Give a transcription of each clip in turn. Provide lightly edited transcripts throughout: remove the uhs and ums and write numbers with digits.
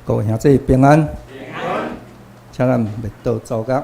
各位兄弟平安，請咱默禱禱告。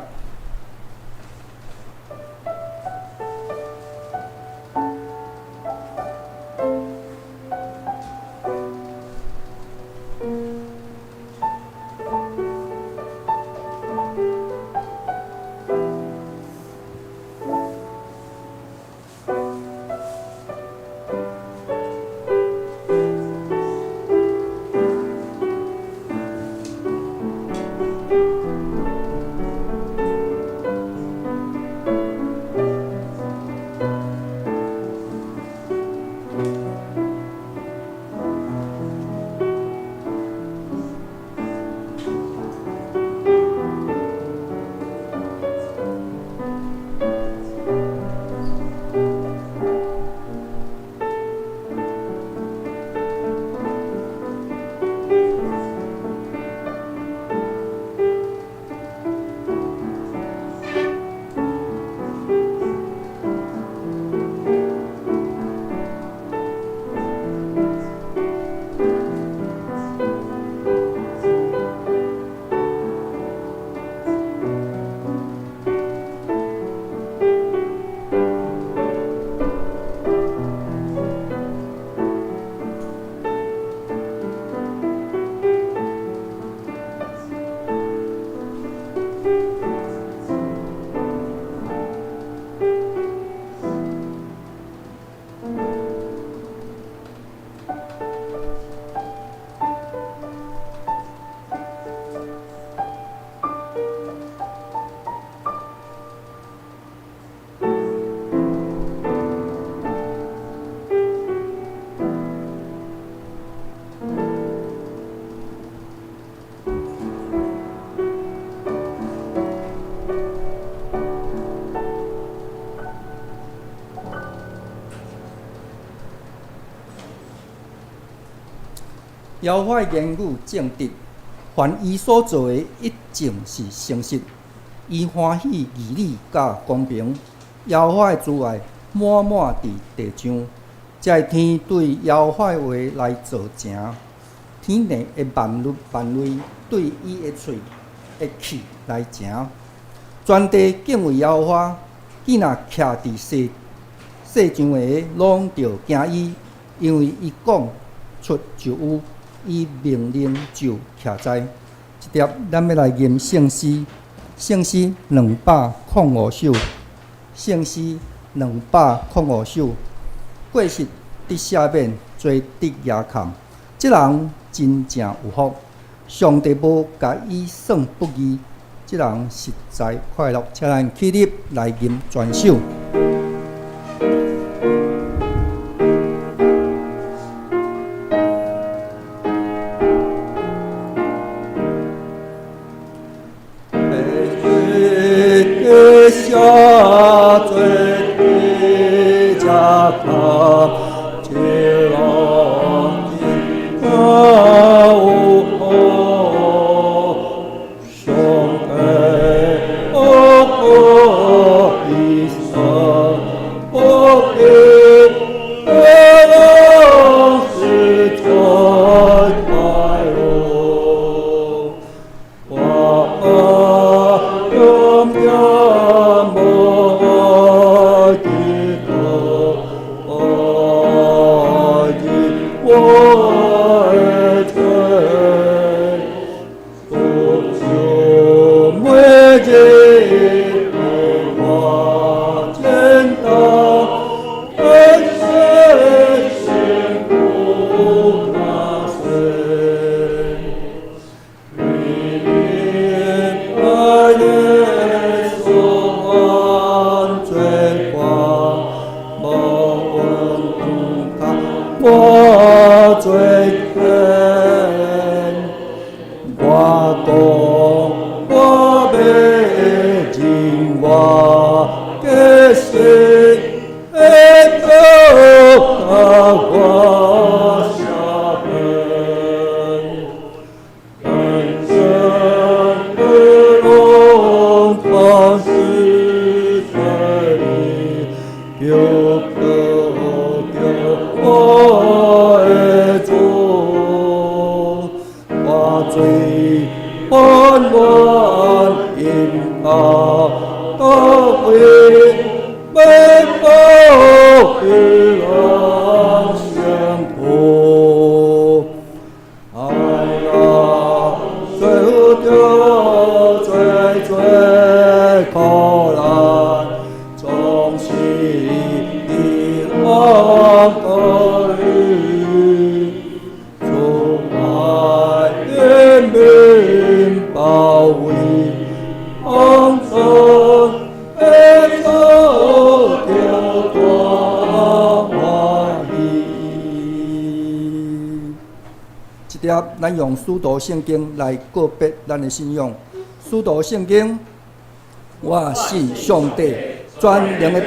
耶和華的言語正直，凡伊所做的一定是誠實。伊歡喜義理佮公平，耶和華的慈愛滿滿佇地上。這天對耶和華的話來做成，天地的萬物萬類對伊的喙的氣來成。全地敬畏耶和華，見若徛佇世世上的攏著驚伊，因為伊講出就有，伊命令就徛在。這碟咱欲來吟聖詩，聖詩205首，聖詩205首。過失得赦免，罪得遮蓋。這人真正有福，上帝無共伊算不義，這人實在快樂。請咱起立來吟全首。咱用使徒聖經來告別咱的信仰。使徒聖經，我信上帝，全能的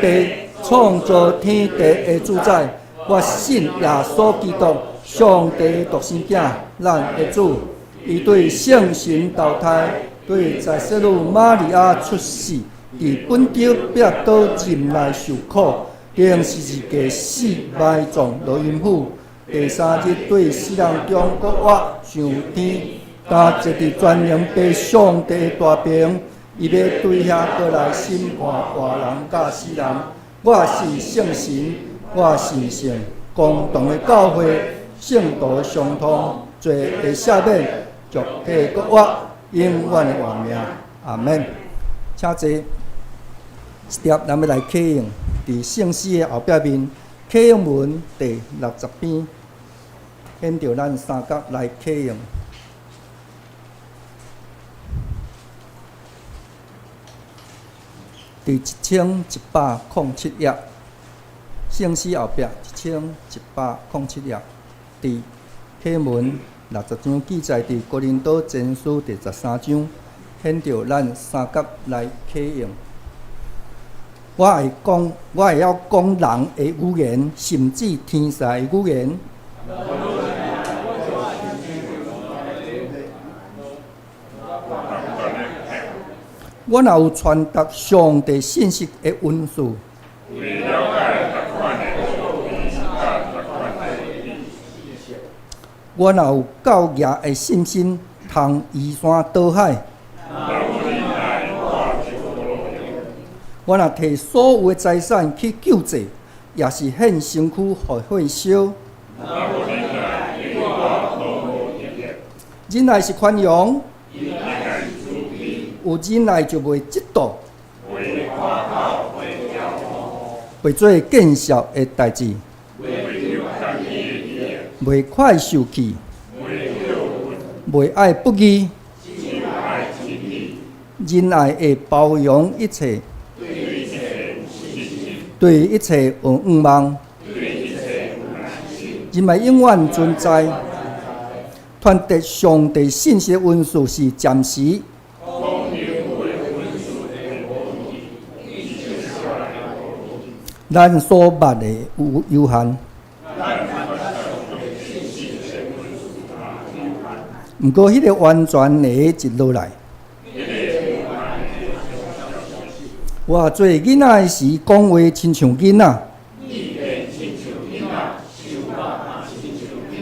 父，創造天地的主宰。我信耶穌基督，上帝的獨生囝，咱的主。伊對聖神投胎，對在聖女瑪利亞出世，佇本丟彼拉多忍耐受苦，釘十字架死，埋葬落陰府。第三日對死人中復活上天，今坐佇全能父上帝的大爿，伊欲對遐閣來審判活人佮死人。我信聖神，我信聖公同的教會，聖徒的相通，罪的赦免，肉體復活，永遠的活命。阿門。請坐。這碟咱欲來啟用，佇聖詩的後壁面，啟用文第60篇，現著咱三角來啟用。佇1107頁，聖詩後壁1107頁，佇啟文60章記載佇哥林多前書第13章，現著咱三角來啟用。我會講，我會曉講人的語言，甚至天使的語言。阮若有傳達上帝信息的恩賜，阮若有夠額的信心，通移山倒海。阮若提所有的財產去救濟，抑是獻身軀予火燒。忍耐是寬容，有忍耐就袂嫉妒，袂做見笑的代誌，袂快受氣，袂愛不義，忍耐會包容一切，對一切有向望，忍耐永遠存在。傳達上帝信息的恩賜是暫時。咱所捌的有有限。毋過，彼个完全的一落來，我做囡仔的時，講話親像囡仔。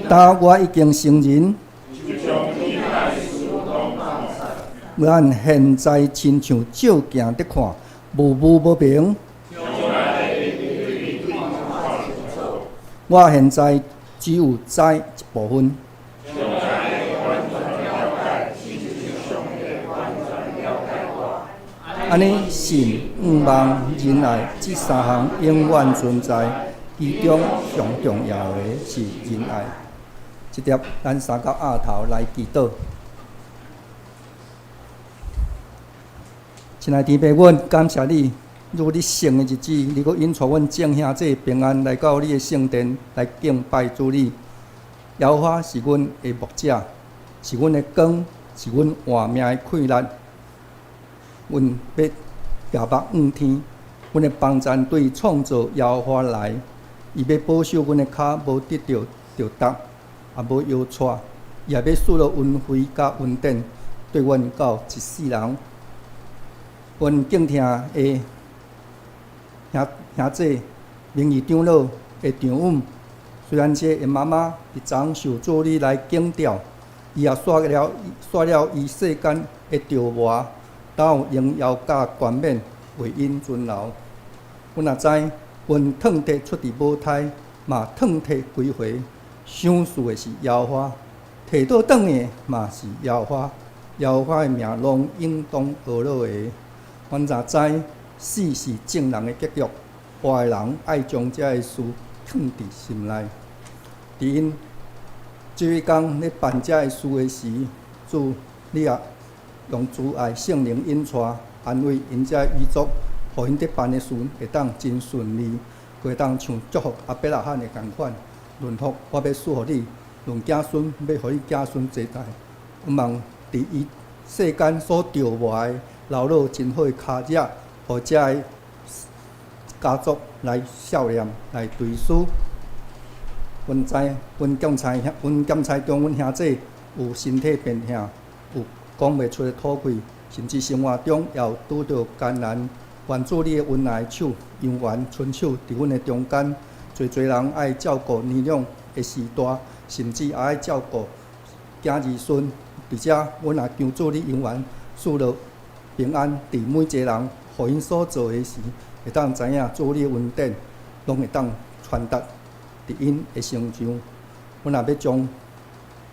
今我已經成人。咱現在親像照鏡佇看，模糊無明。我現在只有知一部分。按呢，信、向望、忍耐這三項永遠存在，其中上重要的是忍耐。這碟咱三角額頭來祈禱。親愛的天父，阮感謝你，如你聖的日子，你閣引帶阮眾兄弟平安來到你的聖殿來敬拜主你。耶和華是阮的牧者，是阮的光，是阮活命的氣力。阮要舉目望天，阮的幫贊對創造耶和華來，伊欲保守阮的跤無得著著觸，也無搖掣，伊也欲賜予恩惠佮恩典，對阮到一世人。阮敬疼的兄兄姊、名譽長老的丈母，雖然這𪜶媽媽佇昨受主你來揀召，伊也煞了煞了伊世間的著磨，都有榮耀佮冠冕為𪜶存留。阮也知，阮褪體出佇母胎，嘛褪體歸回，賞賜的是耶和華，提倒轉的嘛是耶和華，耶和華的名攏應當阿樂的。阮若知死是眾人的結局，活的人愛將這个事囥佇心內。佇𪜶這一工咧辦這个事的時，主你也用慈愛聖靈引帶安慰𪜶這遺族，予𪜶佇辦的事會當真順利，會當像祝福亞伯拉罕的仝款，論福我欲賜予你，論子孫欲予你子孫濟代。阮望佇伊世間所著磨的，留落真好的跤跡，予這个家族來孝念、來追思。阮知，阮檢查兄，阮檢查中，阮兄姊有身體病痛，有講袂出的土氣，甚至生活中也有拄著艱難。願主你的恩愛手永遠伸手佇阮的中間。濟濟人愛照顧年長的序大，甚至也愛照顧囝兒孫。佇遮，阮也求主你永遠賜予平安，佇每一个人，予𪜶所做的事，會當知影主你的恩典，攏會當傳達佇𪜶的身上。阮也欲將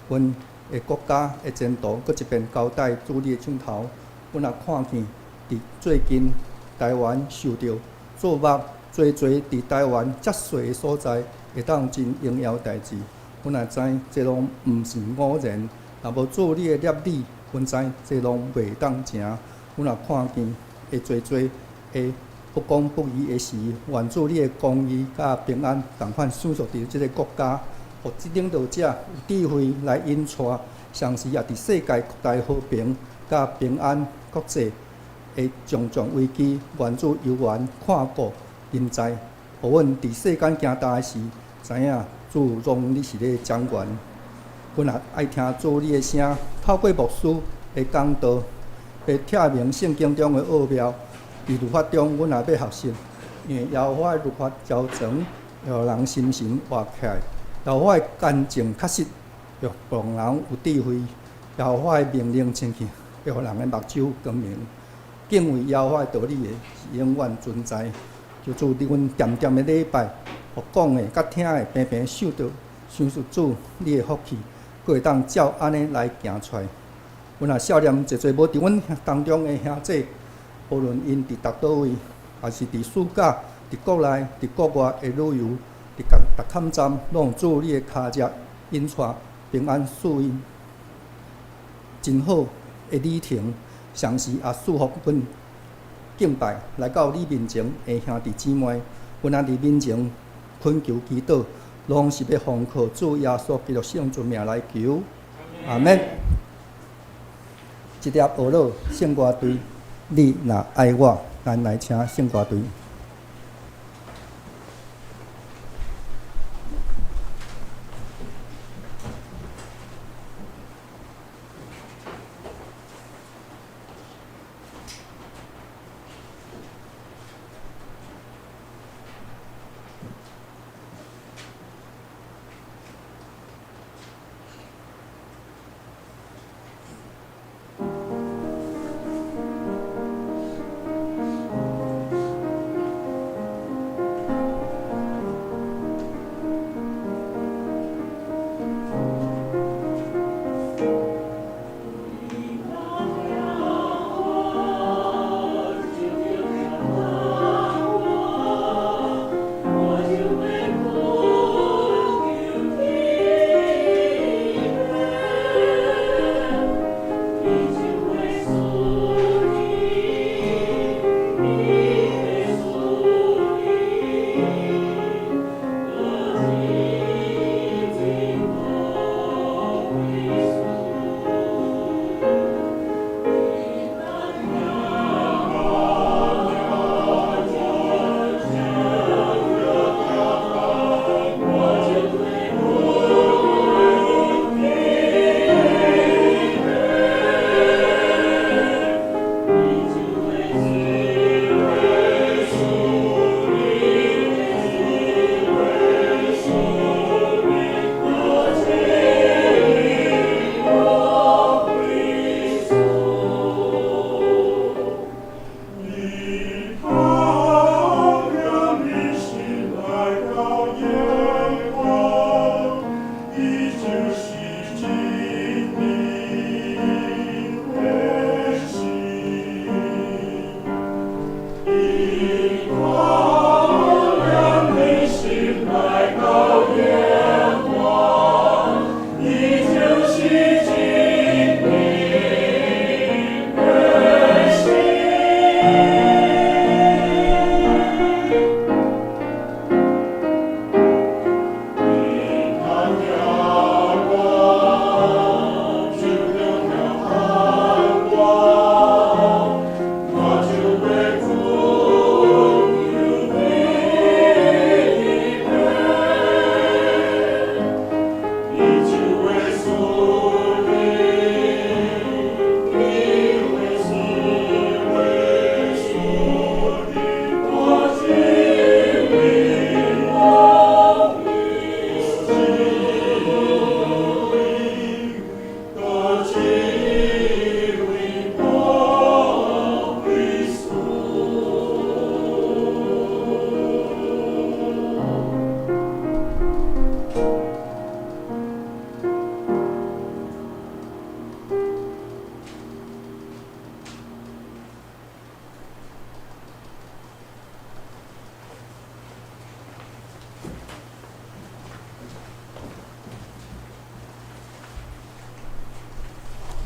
阮的國家的前途，閣一遍交代主你的手頭。阮也看見佇最近台灣受著咒縛，濟濟佇台灣遮細的所在，會當真榮耀代誌。阮也知這攏毋是偶然，若無主你的攝理，阮知這攏袂當成。阮也看見會濟濟的不公不義的事，願主你的公義佮平安仝款賞賜佇這个國家，予這領導者有智慧來引帶，同時也佇世界擴大和平佮平安國際的重重危機，願主猶原看顧臨在，予阮佇世間行動的時，知影主攏你是咧掌權。阮也愛聽主你的聲，透過牧師的講道，欲拆明聖經中的奧妙。佇律法中，阮也欲學習，因為耶和華的律法齊全，予人心神活起來；耶和華的干淨確實，予讓人有智慧；耶和華的命令清氣，予人的目睭光明。敬畏耶和華的道理的，是永遠存在。求主佇阮恬恬的禮拜，予講的佮聽的平平受著賞賜主你的福氣，閣會當照按呢來行出來。阮也數念濟濟無佇阮當中的兄弟，無論𪜶佇佗佗位，抑是佇暑假、佇國內、佇國外的旅遊，佇逐逐坎站，攏主你的跤跡引帶平安賜𪜶真好的旅程，同時也賜福阮敬拜來到你面前的兄弟姊妹，阮也佇面前懇求祈禱，攏是欲奉靠主耶穌基督聖尊名來求，阿們。這粒學樂聖歌隊，你若愛我，咱來請聖歌隊。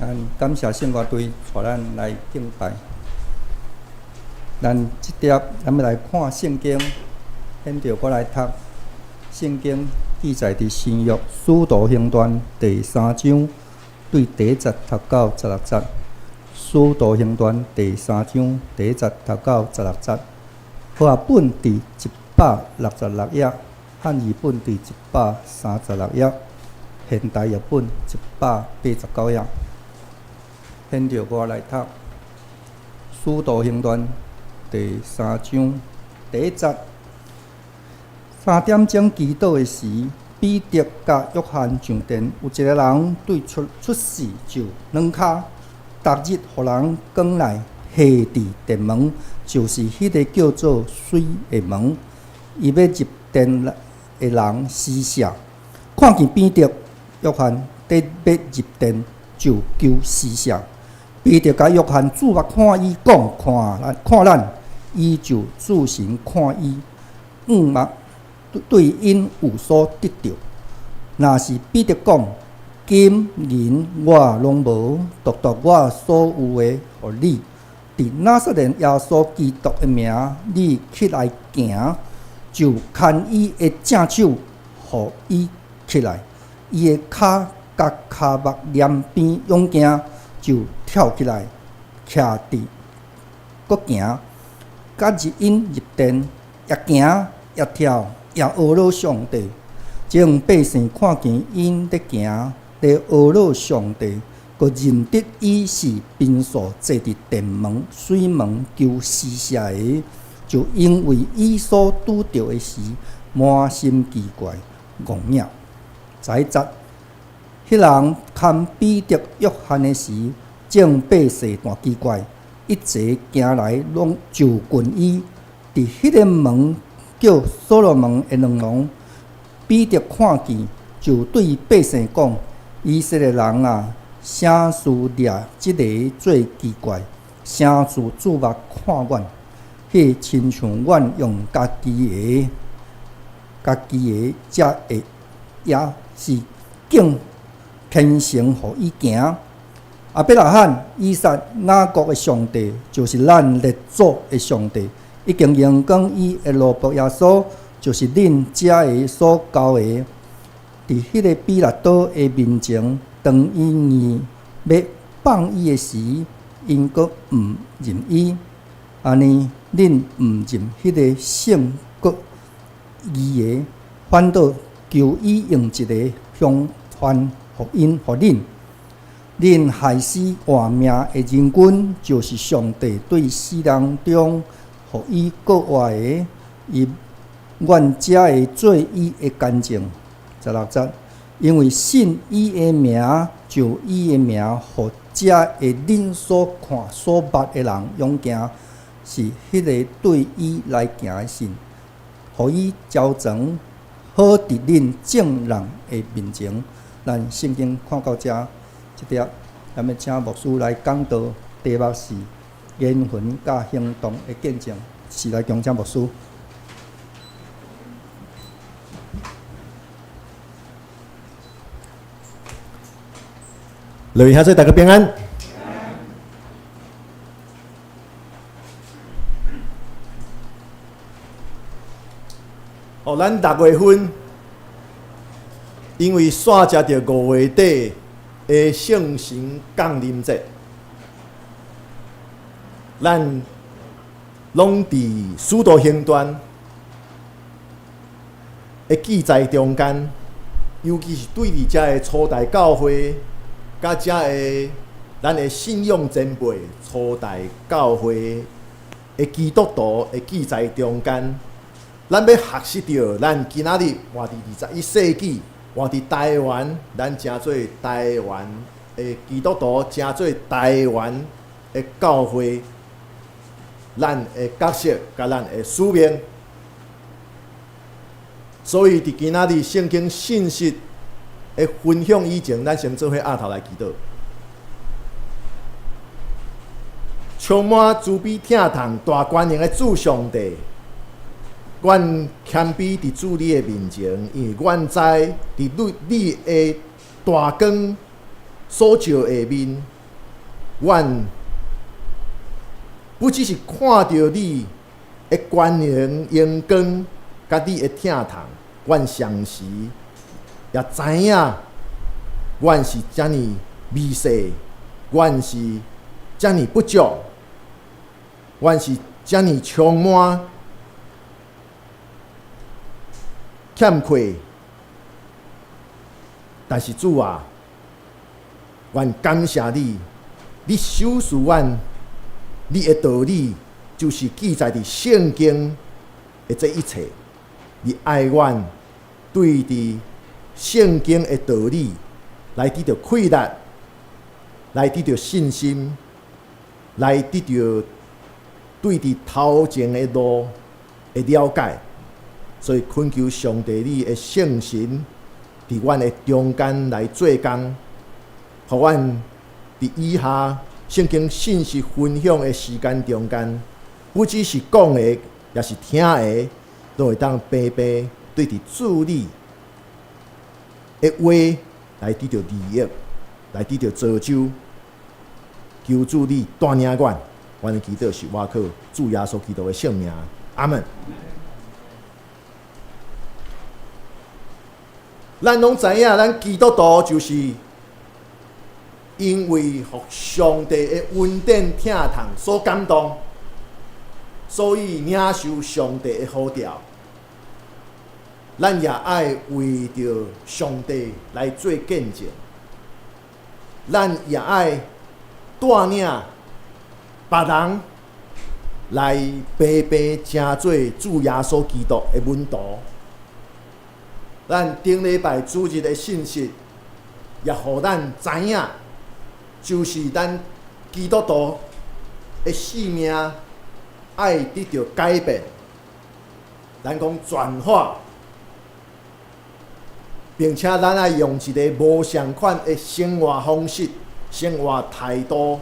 咱感謝聖樂隊帶咱來敬拜。咱這碟咱欲來看聖經，現著我來讀聖經記載佇新約使徒行傳第三章，對第一節讀到十六節。使徒行傳第三章第一節讀到十六節。和合本佇166頁，漢語本佇136頁，現代譯本189頁。現著我來讀。使徒行傳第三章第一節，3點鐘祈禱的時，彼得佮約翰上殿，有一个人對出出世就軟跤，逐日予人扛來繫佇殿門，就是彼个叫做水的門。伊欲入殿的人施捨，看見彼得、約翰佇欲入殿，就求施捨。彼得佮約翰注目看伊，講看咱看咱，伊就注神看伊，向目對𪜶有所得著。若是彼得講：金銀我攏無，獨獨我所有的，予你。佇拿撒勒耶穌基督的名，你起來行，就牽伊的正手，予伊起來。伊的跤佮跤目連邊勇健，就跳起來，徛佇閣行，佮著𪜶入殿，也行也跳，也阿羅上帝。眾百姓看見𪜶咧行，咧阿羅上帝，閣認得伊是平素坐佇殿門水門求施捨的，就因為伊所拄著的事，滿心奇怪，戇影。十一節，彼人牽彼得、約翰的時，眾百姓大奇怪，一齊行來攏就近伊，佇彼个門叫所羅門的長廊。彼得看見，就對百姓講：以色列人啊，啥事掠這个做奇怪？啥事注目看阮？彼親像阮用家己的、家己的才會，也是敬虔誠予伊行。亞伯拉罕、以撒、雅各的上帝，就是咱列祖的上帝，已經榮光伊的奴僕耶穌，就是恁遮个所交的。佇彼个彼拉多的面前，當伊硬欲放伊的時，𪜶閣毋認伊。按呢，恁毋認彼个聖閣義的，反倒求伊用一个凶犯予𪜶予恁。恁害死活命的仁君，就是上帝對死人中予伊復活的，伊阮才會做伊的見證。十六節，因為信伊的名，就伊的名，予遮个恁所看所捌的人勇健，是彼个對伊來行的信，予伊招全，好佇恁眾人的面前。咱聖經看到遮，這節，咱欲請牧師來講道，題目是言行佮行動的見證。時來恭請牧師。各位兄弟，大家平安。哦，咱六月份因為煞食著五月底的聖神降臨節，咱攏佇使徒行傳的記載中間，尤其是對佇遮的初代教會，佮遮的咱的信仰前輩初代教會的基督徒的記載中間，咱欲學習著咱今仔日活佇21世紀，活佇台灣，咱成做台灣的基督徒，成做台灣的教會，咱的角色佮咱的使命。所以，佇今仔日聖經信息的分享以前，咱先做伙徛頭來祈禱。充滿慈悲疼痛、大權能的主上帝，阮謙卑佇主你的面前，因為阮知佇你你的大光所照下面，阮不只是看著你的權能榮光，佮你的疼痛，阮同時也知影，阮是遮爾微細，阮是遮爾不足，阮是遮爾充滿欠缺。但是主啊，阮感謝你，你賞賜阮你的道理就是記載佇聖經的這一切。你愛阮對佇聖經的道理來得著氣力，來得著信心，來得著對佇頭前的路的了解。所以懇求上帝你的聖神佇阮的中間來做工，予阮佇以下聖經信息分享的時間中間，不只是講的，也是聽的，都會當平平對佇主你的話來得著利益，來得著造就。求主你帶領阮，阮的祈禱是倚靠主耶穌基督的聖名，阿門。咱攏知影，咱基督徒就是因為予上帝的恩典疼痛所感動，所以領受上帝的呼召。咱也愛為著上帝來做見證，咱也愛帶領別人來平平成做主耶穌基督的門徒。咱頂禮拜主日的信息，也予咱知影，就是咱基督徒的生命愛得著改變，咱講轉化，並且咱愛用一个無仝款的生活方式、生活態度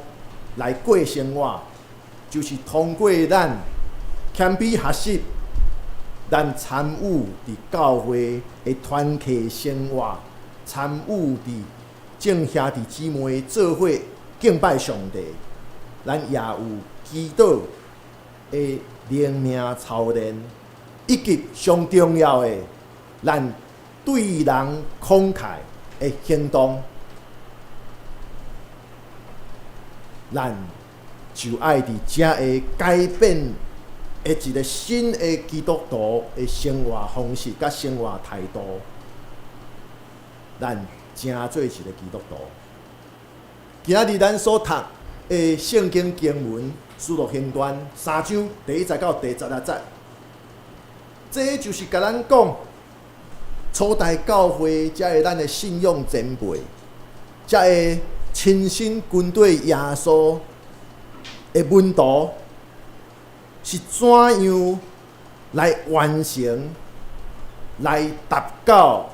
來過生活，就是通過咱謙卑學習。咱參與佇教會的團契生活，參與佇眾兄弟姊妹做伙敬拜上帝，咱也有祈禱的靈命操練，以及上重要的，咱對人慷慨的行動，咱就愛佇遮个改變的一个新的基督徒的生活方式佮生活態度，咱成做一個基督徒。今仔日咱所讀的聖經經文《使徒行傳》三章第一節到第16節，這就是共咱講初代教會遮个咱的信仰前輩，遮个親身跟綴耶穌的門徒，是怎樣來完成、來達到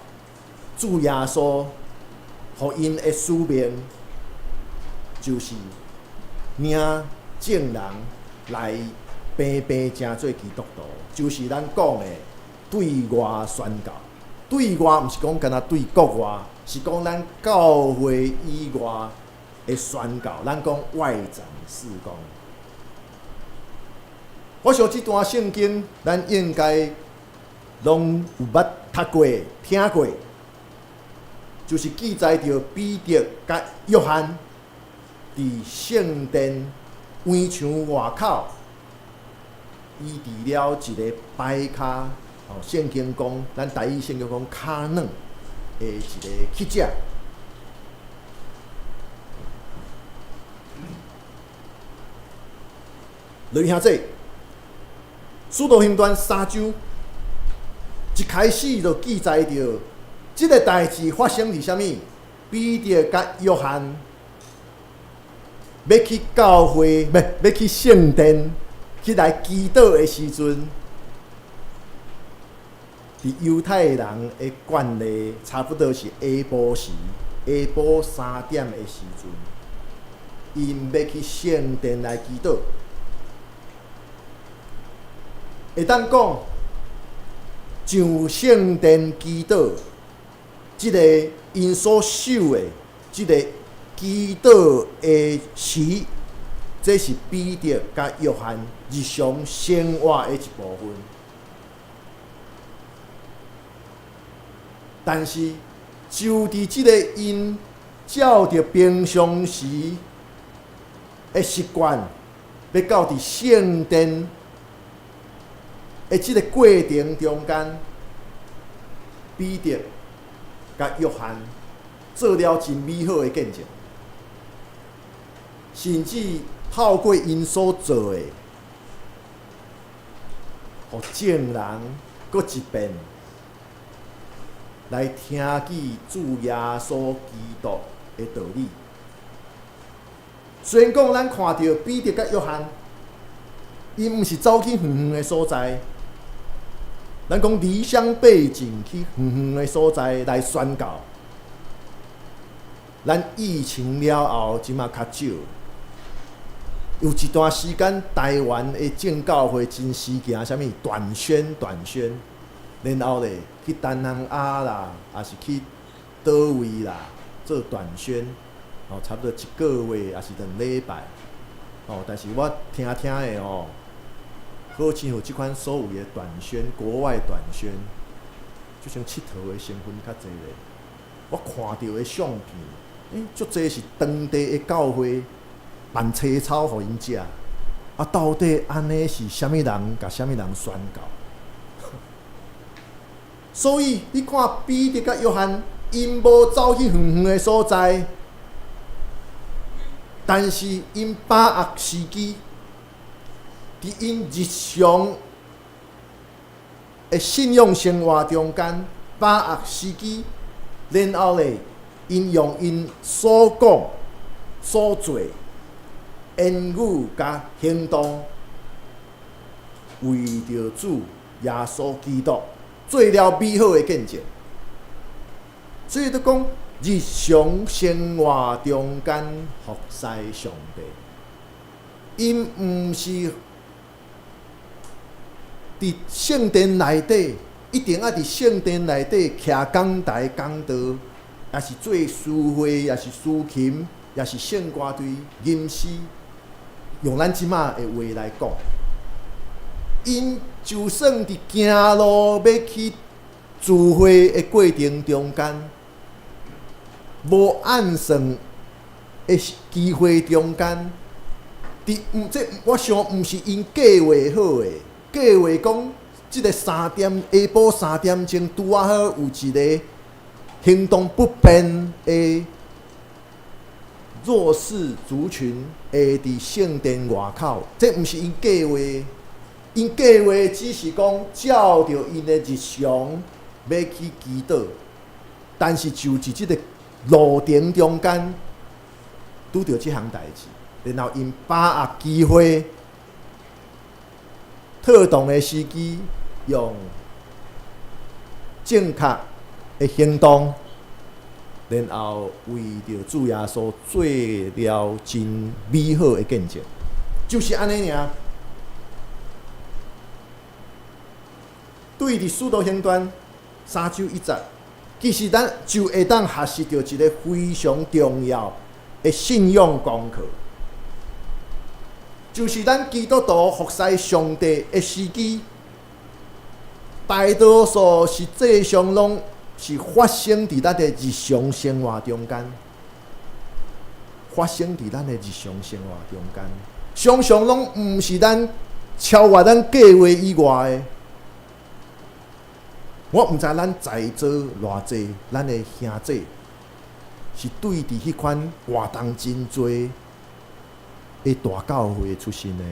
主耶穌予𪜶的使命，就是領眾人來平平成做基督徒，就是咱講的對外宣教。對外毋是講干焦對國外，是講咱教會以外的宣教。咱講外展事工。我想這段聖經，咱應該攏有捌讀過、聽過，就是記載著彼得佮約翰佇聖殿圍牆外口，醫治了一个跛跤，哦，聖經講，咱台語聖經講跤軟的一个乞者。落去兄弟，使徒行傳三章一開始就記載著這个代誌發生佇啥物？彼得佮約翰欲去教會，欲欲去聖殿去來祈禱的時陣，佇猶太人的慣例，差不多是下晡時，下晡3點的時陣，𪜶欲去聖殿來祈禱。會當講上聖殿祈禱，這个𪜶所守的這个祈禱的時，這是彼得佮約翰日常生活的一部分。但是，就佇這个𪜶照著平常時的習慣，欲到佇聖殿的這个過程中間，彼得佮約翰做了真美好的見證，甚至透過𪜶所做的，予眾人閣一遍來聽見主耶穌基督的道理。雖然講咱看著彼得佮約翰，𪜶毋是走去遠遠的所在，咱講離鄉背井去遠遠的所在來宣告。咱疫情了後，這馬較少。有一段時間，台灣的正教會真時行啥物短宣、短宣，然後咧去東南亞啦，抑是去佗位啦做短宣，哦，差不多一個月抑是2禮拜，哦，但是我聽聽的吼，好親像這款所謂的短宣，國外短宣，就像𨑨迌的成分較濟咧。我看著的相片，足濟是當地的教會辦冊草予𪜶食，啊，到底按呢是啥物人共啥物人宣告？所以你看彼得佮約翰，𪜶無走去遠遠的所在，但是𪜶把握時機，佇𪜶日常的信仰生活中間把握時機，然後咧，𪜶用𪜶所講、所做、言語佮行動，為著主耶穌基督做了美好的見證。所以就講日常生活中間服侍上帝，𪜶毋是佇聖殿內底，一定愛佇聖殿內底徛講台講道，抑是做司會，抑是司琴，抑是聖歌隊、吟詩。用咱這馬的話來講，𪜶就算佇行路欲去聚會的過程中間，無按算的機會中間，佇毋這我想毋是𪜶計劃好的，計劃講這个三點下晡3點鐘拄仔好有一个行動不便的弱勢族群會佇聖殿外口，這毋是𪜶計劃，𪜶計劃只是講照著𪜶的日常欲去祈禱，但是就佇這个路程中間拄著這項代誌，然後𪜶把握機會，妥當的時機，用正確的行動，然後為著主耶穌做了真美好的見證，就是按呢爾。對佇使徒行傳3章1節，其實咱就會當學習著一个非常重要的信仰功課，就是咱基督徒服侍上帝的時機，大多數實際上攏是發生佇咱的日常生活中間，發生佇咱的日常生活中間，常常攏毋是咱超越咱計劃以外的。我毋知咱在座偌濟，咱的兄弟是對佇彼款活動真濟的大教會出身的，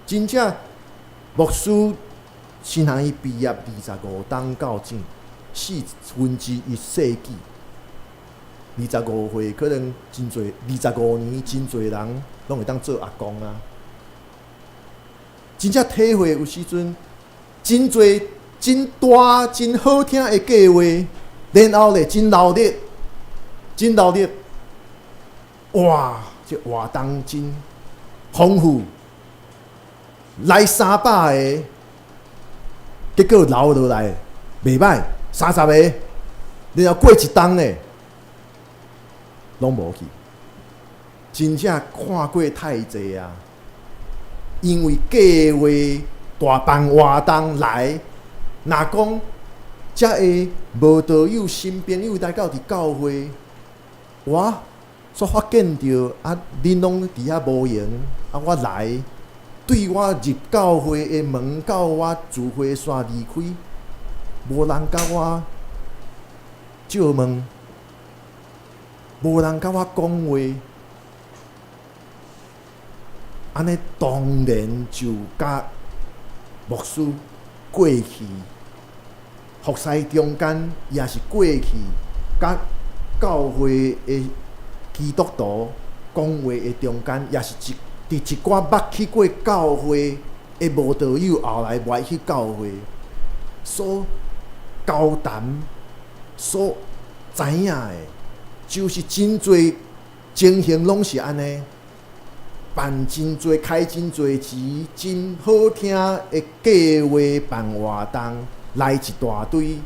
真正牧師新學院畢業25冬到正1/4世紀，25歲可能真濟，25年真濟人攏會當做阿公啊。真正體會有時陣真濟真大真好聽的計劃，然後咧真鬧熱，真鬧熱，哇！這活動真豐富，來300個，結果留落來袂䆀，30個，然後過一冬咧，攏無去。真正看過太濟啊！因為計劃大辦活動來，若講才會無道友新朋友來到佇教會，我煞發現著啊，恁攏佇遐無閒，啊，我來對我入教會的門到我聚會煞離開，無人共我借問，無人共我講話，按呢當然就佮牧師過去服侍中間，也是過去佮教會的基督徒講話的中間，也是一佇一寡捌去過教會的慕道友，後來無愛去教會，所交談、所知影的，就是真濟情形攏是按呢，辦真濟、開真濟錢、真好聽的計劃辦活動，來一大堆，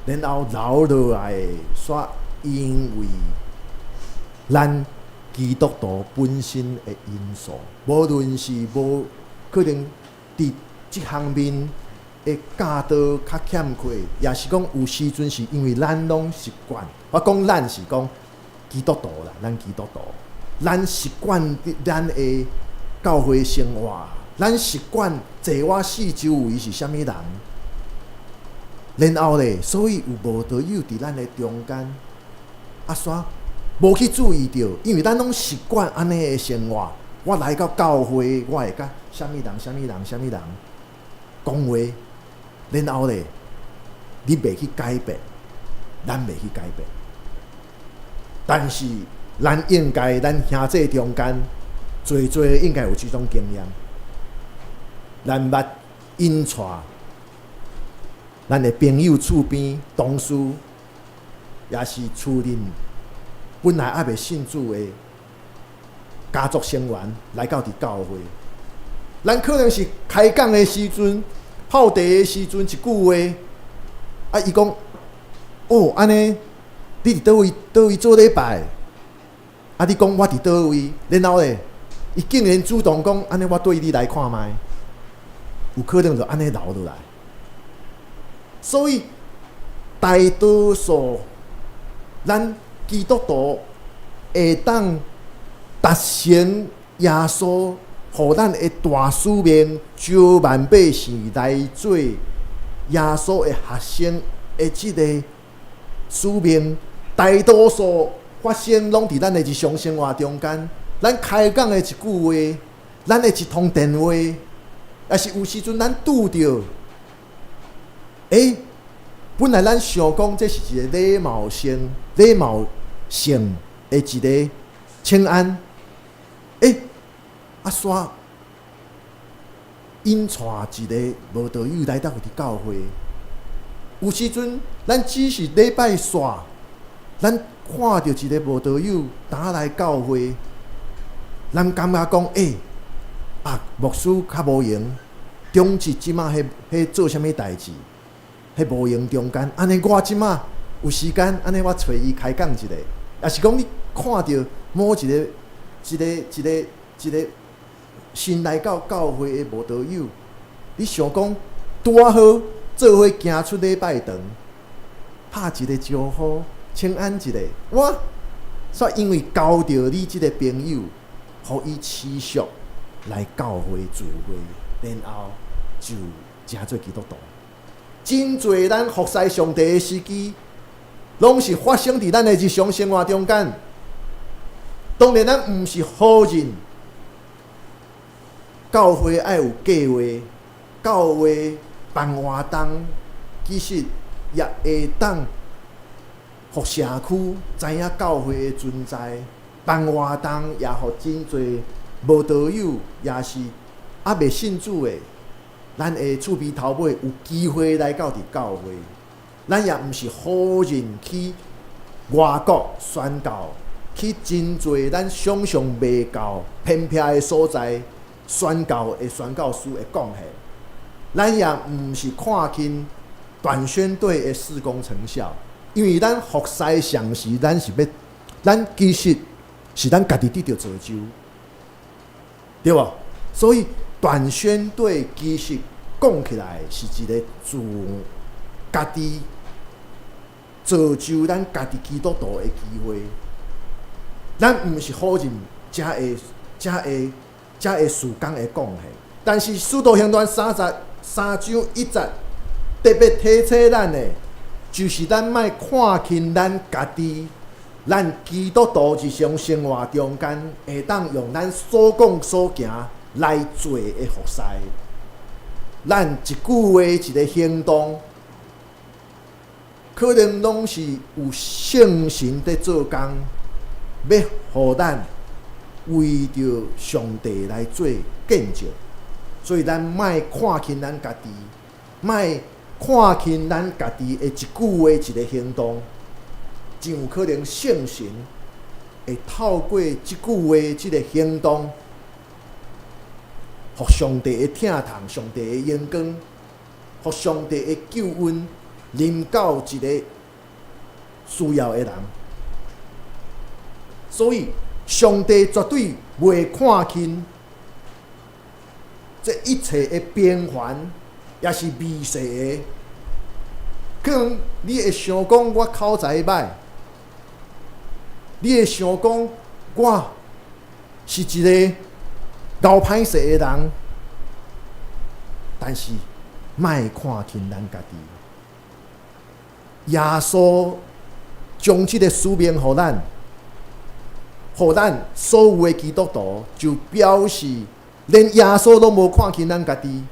然後留落來的，煞因為咱基督徒本身的因素，無論是無可能佇這方面的教導較欠缺，也是講有時陣是因為咱攏習慣。我講咱是講基督徒啦，咱基督徒，咱習慣咱的教會生活，咱習慣坐我四周圍是啥物人，然後咧，所以有慕道友佇咱的中間，啊，煞無去注意著，因為咱攏習慣按呢的生活。我來到教會，我會佮啥物人、啥物人、啥物人講話，然後咧，你袂去改變，咱袂去改變。但是，咱應該，咱兄弟中間，濟濟應該有這種經驗。咱捌引帶咱的朋友厝邊同事，也是厝裡本來猶未信主的家族成員來到佇教會。咱可能是開講的時陣，泡茶的時陣，一句話，啊，伊講，哦，按呢，你佇佗位佗位做禮拜？啊，你講我佇佗位，然後咧，伊竟然主動講，按呢我綴你來看覓，有可能就按呢留落來。所以大多數咱基督徒會當達成耶穌予咱的大使命，招萬百姓來做耶穌的學生的這个使命，大多數發生攏佇咱的日常生活中間。咱開講的一句話，咱的一通電話，抑是有時陣咱拄著，本來咱想講這是一个禮貌性的一个請安，啊，煞引帶一个慕道友來到佇教會。有時陣，咱只是禮拜煞，咱看著一个慕道友打來教會，咱感覺講，啊，牧師較無閒，長執這馬彼彼做啥物代誌，彼無閒中間，按呢我這馬有時間，按呢我揣伊開講一下，抑是講你看著某一个、一个、一个、一个新來到教會的慕道友，你想講拄仔好做伙行出禮拜堂，拍一个招呼，請安一下，哇！煞因為交著你這个朋友，予伊持續來教會聚會，然後就成做基督徒。真濟咱服侍上帝的時機，攏是發生佇咱的日常生活中間。當然，咱毋是否認教會愛有計劃，教會辦活動，其實也會當予社區知影教會的存在。辦活動也予真濟慕道友，也是猶未信主的，咱的厝邊頭尾有機會來到佇教會。咱也毋是否認去外國宣教，去真濟咱想象袂到偏僻的所在宣教的宣教師的貢獻。咱也毋是看輕短宣隊的事工成效，因為咱服侍上時，咱是欲，咱其實是咱家己得著造就，對無？所以短宣隊其實講起來是一个自家己造就咱家己基督徒的機會。咱毋是否認遮个、遮个、遮个事工的貢獻，但是《使徒行傳》33章1節特別提醒咱的，就是咱莫看輕咱家己咱基督徒日常生活中間，會當用咱所講所行來做的服侍。咱一句話一个行動，可能攏是有聖神佇做工，欲予咱為著上帝來做見證。所以咱莫看輕咱家己，莫看輕咱家己的一句話一个行動。真有可能聖神會透過這句話、這个行動，予上帝的疼痛、上帝的榮光、予上帝的救恩臨到一个需要的人。所以，上帝絕對袂看輕這一切的平凡，抑是微細的。可能你會想講，我口才䆀。你會想講，我是一个𠢕歹勢的人，但是莫看輕咱家己。耶穌將這个使命予咱，予咱所有的基督徒，就表示連耶穌攏無看輕咱家己。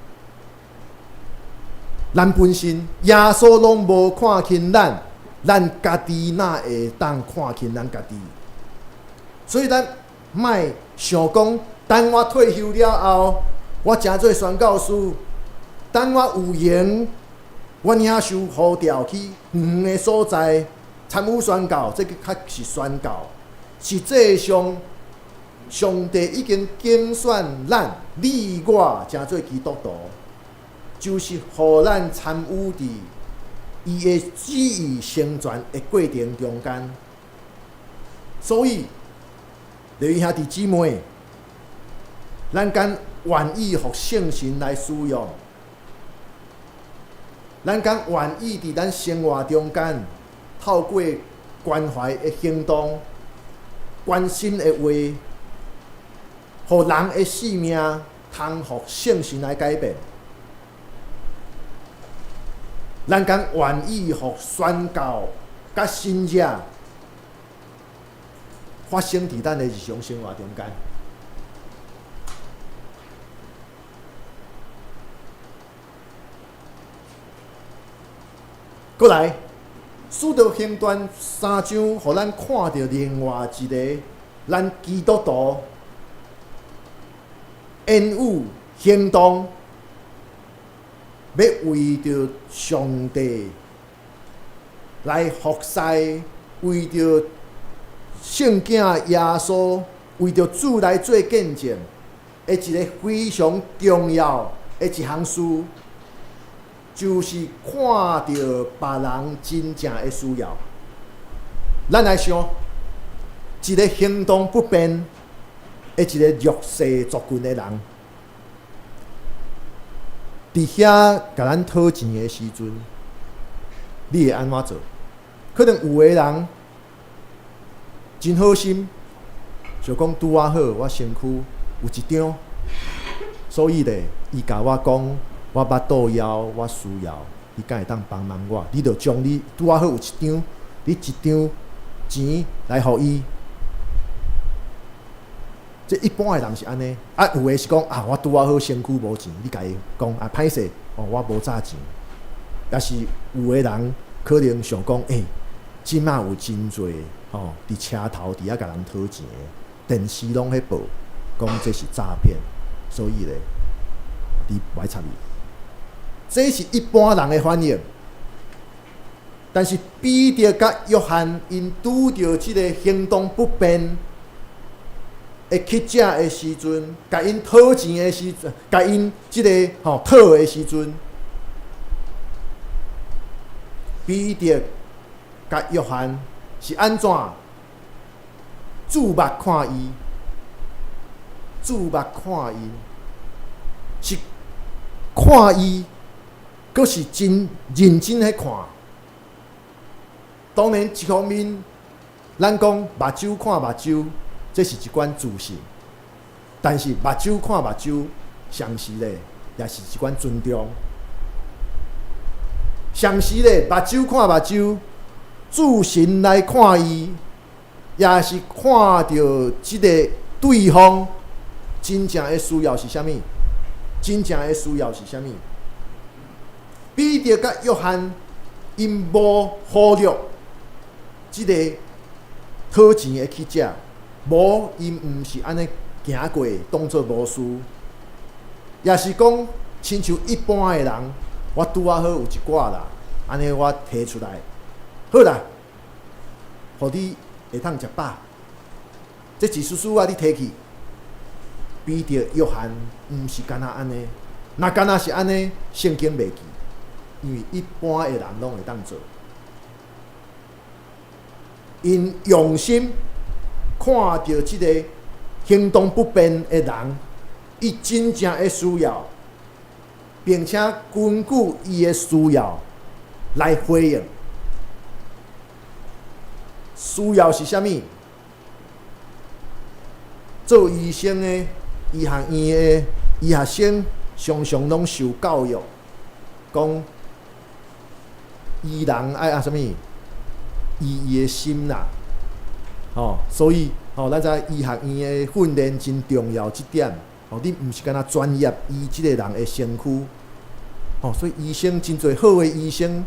咱本身耶穌攏無看輕咱。咱家己哪會當看輕咱家己？所以咱莫想講，等我退休了後，我成做宣教師；等我有閒，我領受呼召去遠遠的所在參與宣教，這个較是宣教。實際上，上帝已經揀選咱，你我成做基督徒，就是予咱參與佇伊的旨意成全的過程中間。所以，弟兄弟姊妹，咱敢願意予聖神來使用？咱敢願意佇咱生活中間，透過關懷的行動、關心的話，予人的性命通予聖神來改變？咱敢願意予宣教佮神蹟發生佇咱的日常生活中間？過來，使徒行傳三章，予咱看著另外一个咱基督徒言語行動，欲為著上帝來服侍，為著聖囝耶穌，為著主來做見證，的一个非常重要的一項事，就是看著別人真正的需要。咱來想，一个行動不便的一个弱勢族群的人，佇遐共咱討錢的時陣，你會按怎做？可能有的人真好心，想講拄仔好，我身軀有一張，所以咧，伊共我講，我腹肚枵，我需要，你敢會當幫忙我？你就將你拄仔好有一張，你一張錢來予伊。這一般的人是按呢，啊，有的是講啊，我拄仔好身軀無錢，你共伊講啊，歹勢哦，我無詐錢。抑是有的人可能想講，欸，這馬有真濟吼，佇車頭佇遐共人討錢的，電視攏咧報，講這是詐騙，所以咧，你袂插伊。這是一般人的反應，但是彼得佮約翰𪜶拄著這个行動不便的乞者的時陣，共𪜶討錢的時陣，共𪜶這个吼討的時陣，彼得佮約翰是按怎注目看伊？注目看伊，是看伊，閣是真認真咧看。當然，一方面，咱講目睭看目睭，這是一款自信；但是目睭看目睭，同時咧，也是一款尊重。同時咧，目睭看目睭，注神來看伊，也是看著這个對方真正的需要是啥物？真正的需要是啥物？彼得佮約翰𪜶無忽略這个討錢的乞者，無𪜶毋是按呢行過當做無事，也是講親像一般的人，我拄仔好有一寡啦，按呢我提出來，好啦，予你會通食飽，這一絲絲仔你提去。彼得、約翰毋是干焦按呢，若干焦是按呢，聖經袂記，因為一般的人攏會當做。𪜶用心看著這个行動不便的人，伊真正的需要，並且根據伊的需要來回應。需要是啥物？做醫生的醫學院的醫學生，常常攏受教育，講醫人愛按啥物？醫伊的心啦，吼，所以吼，咱知醫學院的訓練真重要，這點吼，你毋是干焦專業醫這個人的身軀，吼，所以醫生真濟好的醫生，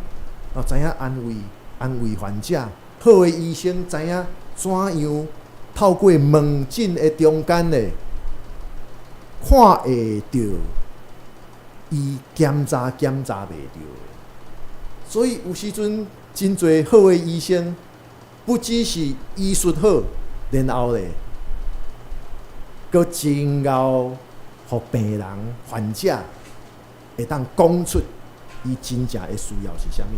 哦，知影安慰安慰患者，好的醫生知影怎樣透過問診的中間咧，看會著伊檢查檢查袂著，所以有時陣真濟好的醫生，不只是醫術好，然後咧，閣真𠢕予病人患者會當講出伊真正的需要是啥物。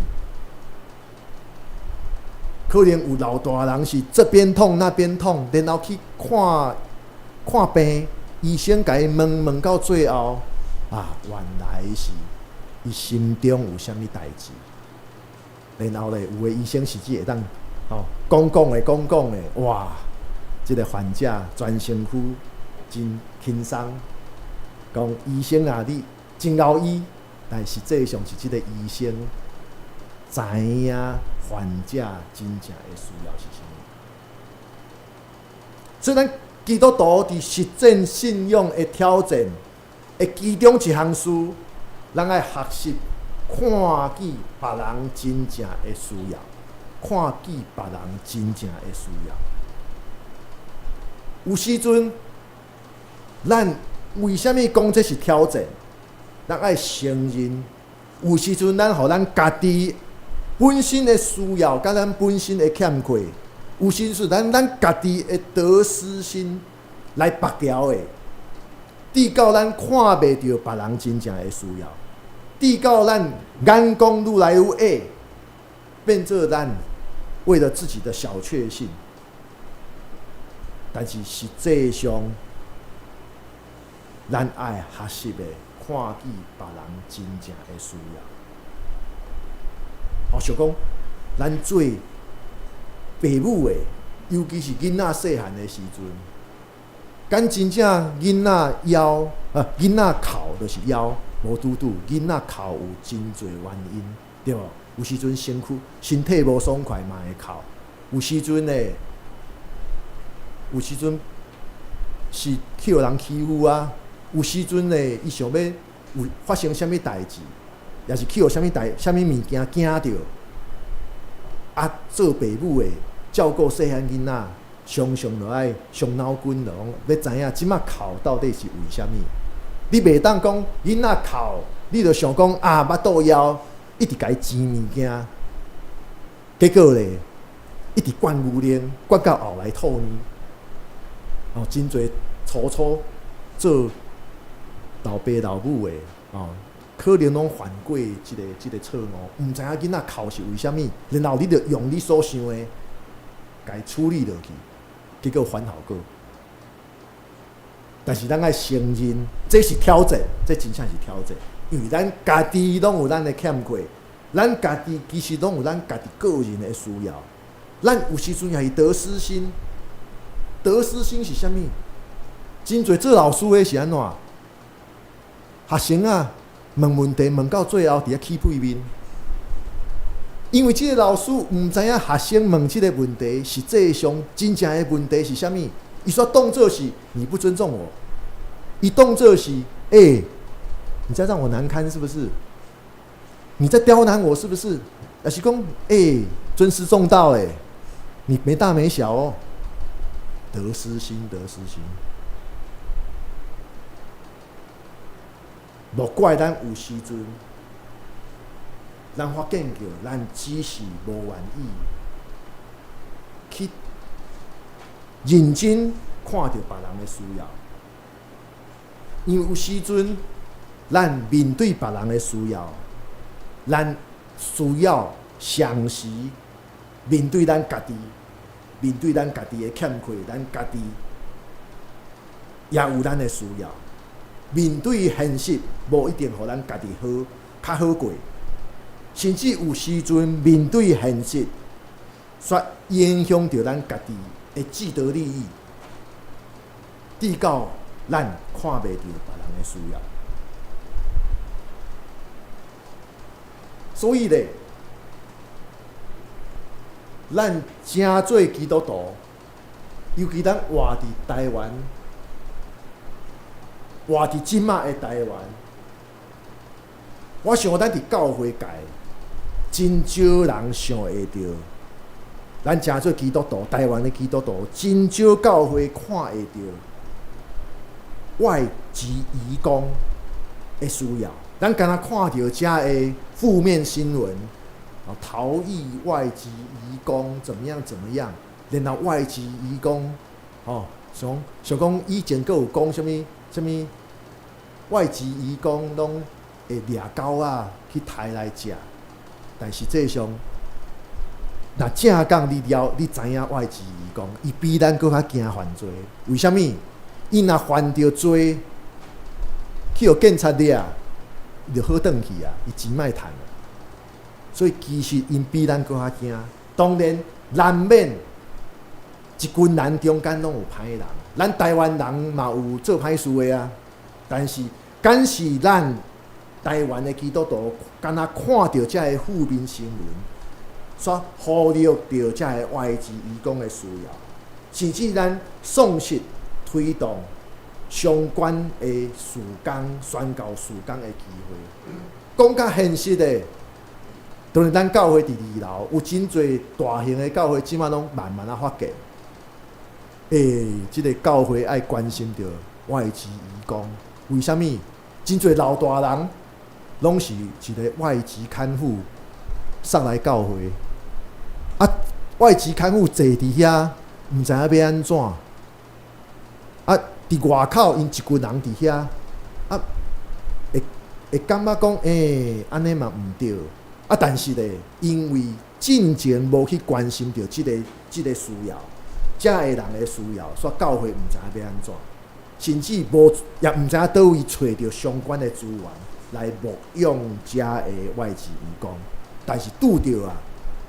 可能有老大人是這邊痛那邊痛，然後去看看病，醫生共伊問問到最後，啊，原來是伊心中有啥物代誌。然後咧，有的醫生甚至會當吼講講的講講的，哇！這个患者全身軀真輕鬆，講醫生啊，你真𠢕醫，但實際上是這个醫生知影患者真正的需要是啥物。所以咱基督徒佇實踐信仰的挑戰的其中一項事，咱愛學習看見別人真正的需要，看見別人真正的需要。有時陣，咱為啥物講這是挑戰？咱愛承認，有時陣咱予咱家己本身的需要，佮咱本身的欠缺，有時陣咱家己的得失心來縛牢的，直到咱看袂著別人真正的需要，直到咱眼光愈來愈狹，變做咱為了自己的小確幸。但是實際上，咱愛學習的看見別人真正的需要。好，像講，咱做爸母的，尤其是囡仔細漢的時陣，敢真正囡仔枵啊，囡仔哭就是枵，無拄拄，囡仔哭有真濟原因，對無？有時陣身軀身體無爽快嘛會哭，有時陣呢，有時陣是去予人欺負啊，有時陣呢，伊想欲有發生啥物代誌，也是去予啥物代啥物物件驚著，啊，做爸母的照顧細漢囡仔，常常就愛傷腦筋，就講欲知影這馬哭到底是為啥物？你袂當講囡仔哭，你就想講啊，腹肚枵，一直共伊煎物件，結果咧，一直灌牛奶，灌到後來吐奶。哦，真濟初初做老爸老母的哦，可能攏犯過這个錯誤，毋知影囡仔哭是為啥物，然後你就用你所想的，共伊處理落去，結果反效果。但是咱愛承認，這是挑戰，這真正是挑戰，因為咱家己攏有咱的欠缺，咱家己其實攏有咱家己個人的需要，咱有時陣也是得失心。得失心是啥物？真濟做老師的是按怎？學生啊，問問題問到最後，佇遐起屁面。因為這个老師毋知影學生問這个問題，實際上真正的問題是啥物？伊煞當做是你不尊重我，伊當做是欸，你在讓我難堪是不是？你在刁難我是不是？抑是講欸，尊師重道欸，你沒大沒小哦，得失心，得失心。莫怪咱有時陣，咱發現著，咱只是無願意去認真看著別人的需要，因為有時陣，咱面對別人的需要，咱需要常時面對咱家己，面對咱家己的欠缺，咱家己也有咱的需要。面對現實，無一定予咱家己好，較好過。甚至有時陣面對現實，煞影響著咱家己的既得利益，至到咱看袂著別人的需要。所以咧，咱誠濟基督徒，尤其咱活佇台灣，活佇這馬的台灣，我想咱佇教會界，真少人想會著，咱誠濟基督徒，台灣的基督徒，真少教會看會著外籍移工的需要。咱敢若看著遮的負面新聞，逃逸外籍移工怎麼樣怎麼樣，然後外籍移工，吼，像像講以前閣有講啥物啥物外籍移工攏會掠狗仔去刣來食，但實際上，若正講你了，你知影外籍移工，伊比咱閣較驚犯罪。為啥物？伊若犯著罪，去予警察掠，伊就好轉去啊，伊錢莫趁啊。所以其實𪜶比咱閣較驚。當然難免一群人中間攏有歹人，咱台灣人嘛有做歹事的啊。但是，敢是咱台灣的基督徒，敢若看著遮个負面新聞，煞忽略著遮个外籍移工的需要，甚至咱喪失推動相關的事工、宣教事工的機會。講較現實的，當然咱教會佇二樓有真濟大型的教會，這馬攏慢慢仔發現，欸，這个教會愛關心著外籍移工，為啥物？真濟老大人攏是一个外籍看護送來教會，啊，外籍看護坐佇遐，毋知影欲按怎，啊，佇外口𪜶一群人佇遐，啊，會會感覺講，欸，按呢嘛毋對，啊，但是咧，因為進前無去關心著這个這个需要，遮个人的需要，煞教會毋知影欲按怎，甚至無也毋知影佗位揣著相關的資源來牧養遮个外籍移工，但是拄著啊，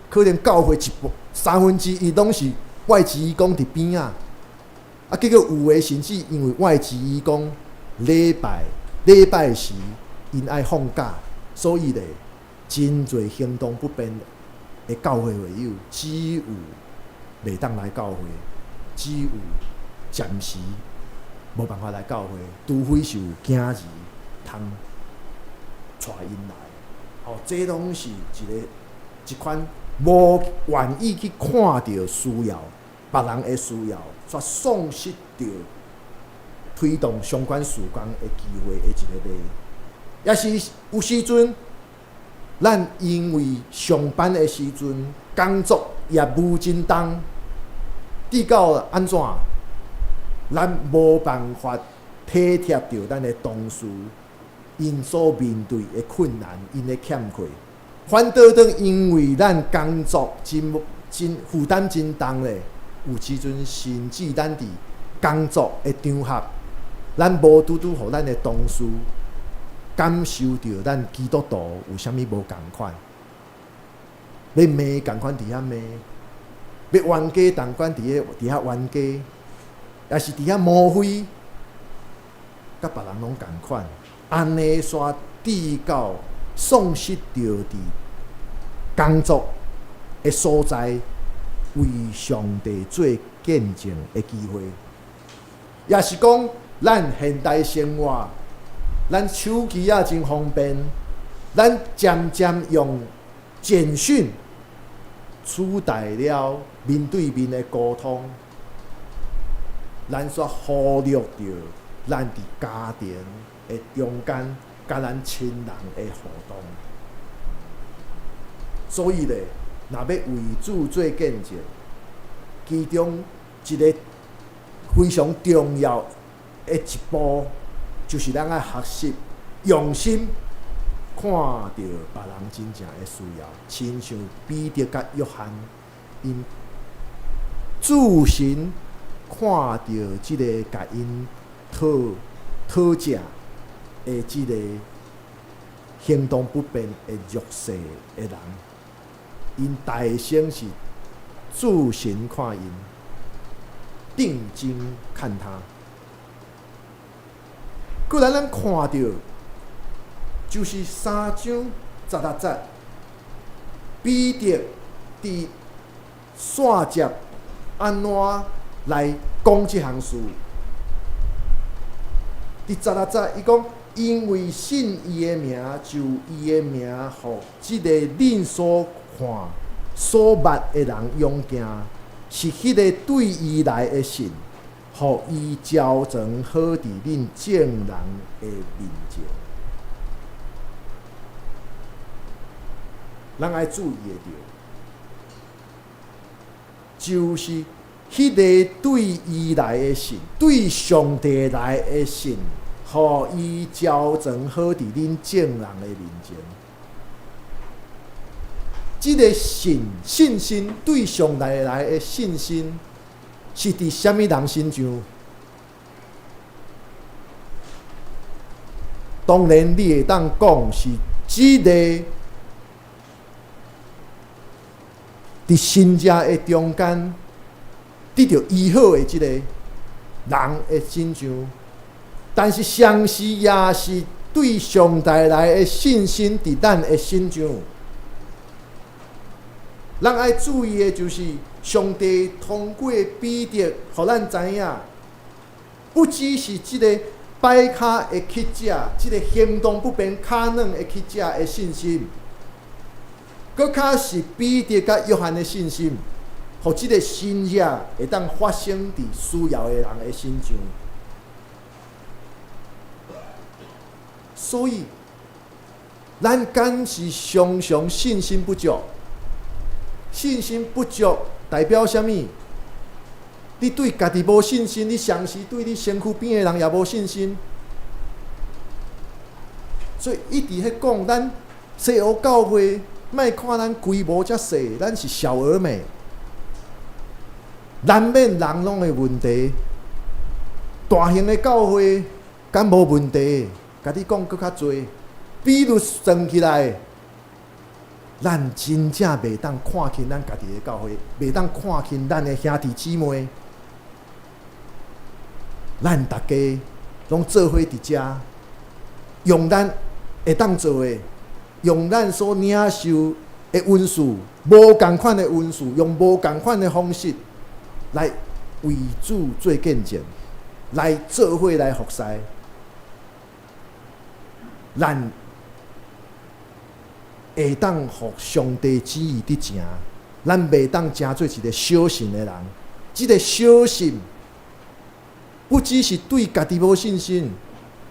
可能教會一半三分之一攏是外籍移工佇邊仔，啊，結果有的甚至因為外籍移工禮拜禮拜時𪜶愛放假，所以咧真濟行動不便的教會會友，只有袂當來教會，只有暫時無辦法來教會，除非是有囝兒通帶𪜶來。吼，這攏是一个一款無願意去看著需要，別人的需要，煞喪失著推動相關事工的機會的一個例。抑是有時陣，咱因為上班的時陣工作業務真重，至到按怎，咱無辦法體貼著咱的同事，𪜶所面對的困難，𪜶的欠缺，反倒轉因為咱工作真真負擔真重咧，有時陣甚至咱佇工作的場合，咱無拄拄予咱的同事感受著咱基督徒有啥物無仝款，欲罵仝款佇遐罵，欲冤家仝款佇咧佇遐冤家，抑是佇遐摸灰，佮別人攏仝款，按呢煞至到喪失著佇工作的所在，為上帝做見證的機會。也是講，咱現代生活，咱手機仔真方便，咱漸漸用簡訊取代了面對面的溝通，咱煞忽略著咱佇家庭的中間，佮咱親人的互動。所以咧，若欲為主做見證，其中一个非常重要的一步，就是咱愛學習用心看著別人真正的需要，親像彼得佮約翰，𪜶注神看著這个共𪜶討討食的這个行動不便的弱勢的人，𪜶大聲是注神看𪜶，定睛看他。閣來咱看著，就是3章16節，彼得佇線接按怎來講這項事？佇十六節，伊講，因為信伊的名，就伊的名，予這个恁所看、所捌的人勇健，是彼个對伊來的信，予伊澆裝好佇恁眾人的面前。咱愛注意的著，就是彼个對伊來的信，對上帝來的信，予伊澆裝好佇恁眾人的面前。這个信信心對上帝來的信心，是佇啥物人身上？當然，你會當講是這个佇信者的中間得著醫好的這个人的身上，但是同時也是對上帝來的信心佇咱的身上。咱愛注意的就是，上帝通過彼得，予咱知影，不只是這个擺跤的乞者，這个行動不便、跤軟的乞者的信心，閣較是彼得佮約翰的信心，予這个神蹟會當發生佇需要的人的身上。所以，咱敢是常常信心不足？信心不足代表啥物？你對家己無信心，你同時對你身軀邊的人也無信心。所以一直彼講，咱西湖教會莫看咱規模遮細，咱是小而美，難免人攏會問題。大型的教會敢無問題？共你講閣較濟，比如算起來，咱真正袂當看輕咱家己的教會，袂當看輕咱的兄弟姊妹。咱逐家攏做伙佇遮，用咱會當做的，用咱所領受的恩賜，無仝款的恩賜，用無仝款的方式來為主做見證，來做伙來服侍。咱會當予上帝旨意佇成，咱袂當成做一个小信的人。這个小信不只是對家己無信心，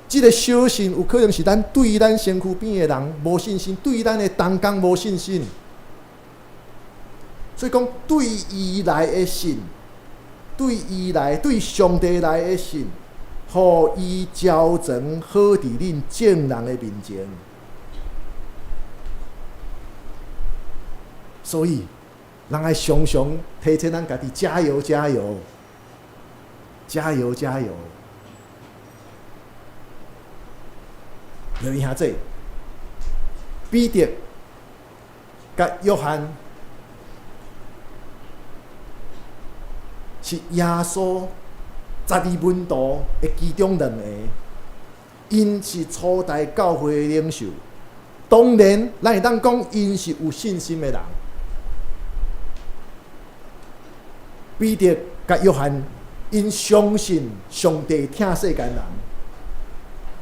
這个小信有可能是咱對咱身軀邊的人無信心，對咱的同工無信心。所以講，對伊來的信，對伊來、對上帝來的信，予伊澆裝好佇恁眾人的面前。所以，咱愛常常提醒咱家己加油、加油、加油、加油。留意下這，彼得佮約翰是耶穌12門徒的其中兩个，𪜶是初代教會的領袖，當然，咱會當講𪜶是有信心的人。彼得佮約翰，𪜶相信上帝疼世間人，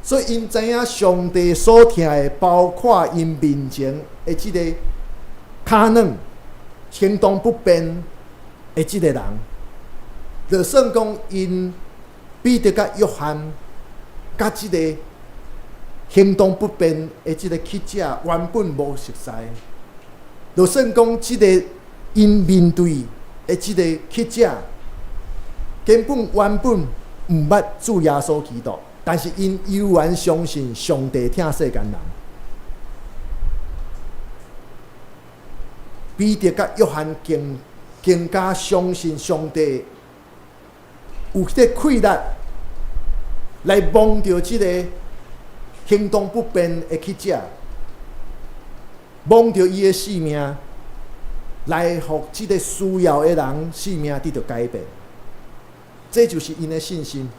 所以𪜶知影上帝所疼的，包括𪜶面前的這个跤軟、行動不便的這个人，就算講𪜶彼得佮約翰佮這个行動不便的這个乞者原本無熟似，就算講這个𪜶面對的這个乞者根本原本毋捌主耶穌基督，但是𪜶猶原相信上帝疼世間人。彼得佮約翰更更加相信上帝有彼个氣力來摸著這个行動不便的乞者，摸著伊的性命，來予這个需要的人性命得著改變。這就是𪜶的信心。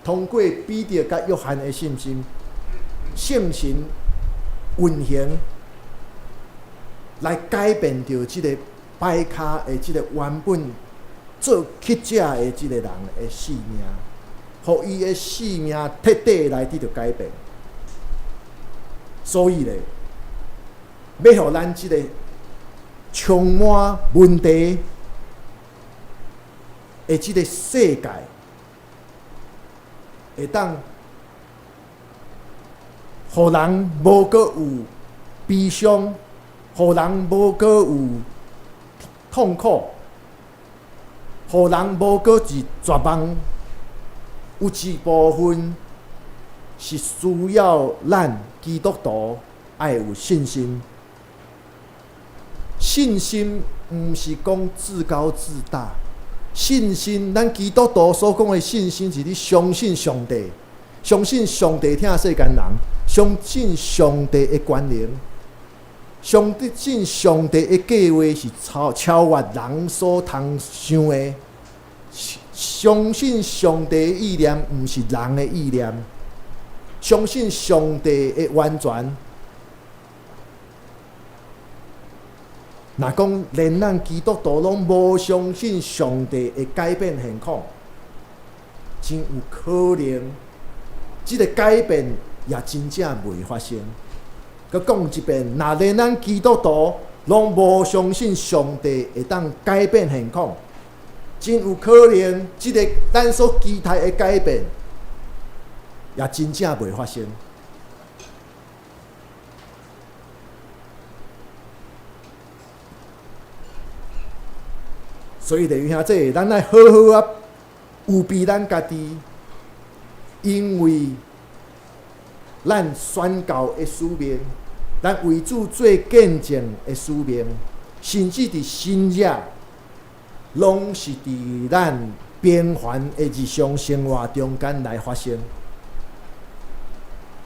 通過彼得佮約翰的信心，聖神運行來改變著這个跛跤的這个原本做乞者的這个人的性命，予伊的性命徹底來得著改變。所以咧，欲予咱這個充滿問題的這个世界，會當予人無閣有悲傷，予人無閣有痛苦，予人無閣是絕望。有一部分是需要咱基督徒愛有信心。信心毋是講自高自大，信心，咱基督徒所講的信心，是你相信上帝，相信上帝疼世間人，相信上帝的權能，相信上帝的計劃是超越人所通想的，相信上帝的意念毋是人的意念，相信上帝的完全。若講連咱基督徒攏無相信上帝會改變現況，真有可能，這个改變也真正袂發生。閣講一遍，若連咱基督徒攏無相信上帝會當改變現況，真有可能，這个咱所期待的改變也真正袂發生。所以，弟兄姊妹，咱愛好好仔預備咱家己，因為咱宣教的使命，咱為主做見證的使命，甚至佇新約，攏是佇咱平凡的日常生活中間來發生。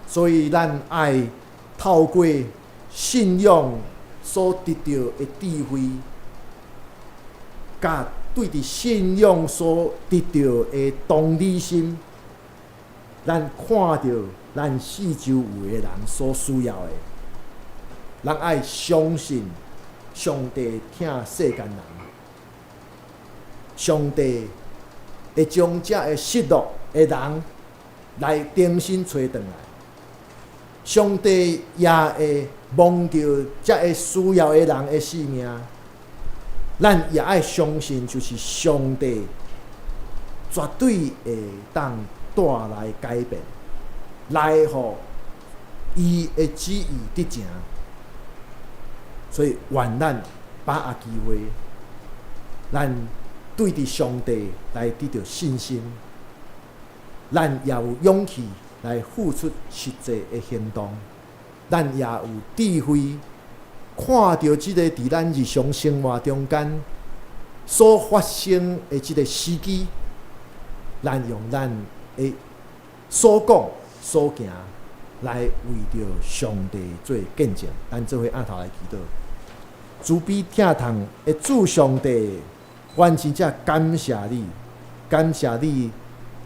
所以，咱愛透過信仰所得著的智慧，佮對佇信仰所得著的同理心，咱看著咱四周圍的人所需要的，咱愛相信上帝疼世間人，上帝會將這个失落的人來重新揣轉來，上帝也會摸著這个需要的人的性命。咱也愛相信，就是上帝絕對會當帶來改變，來予伊的旨意得成。所以，願咱把握機會，咱對佇上帝來得著信心，咱也有勇氣來付出實際的行動，咱也有智慧。看著這个佇咱日常生活中間所發生的這个時機，咱用咱的所講所行來為著上帝做見證。咱做伙按頭來祈禱，慈悲疼痛的主上帝，阮真正感謝你，感謝你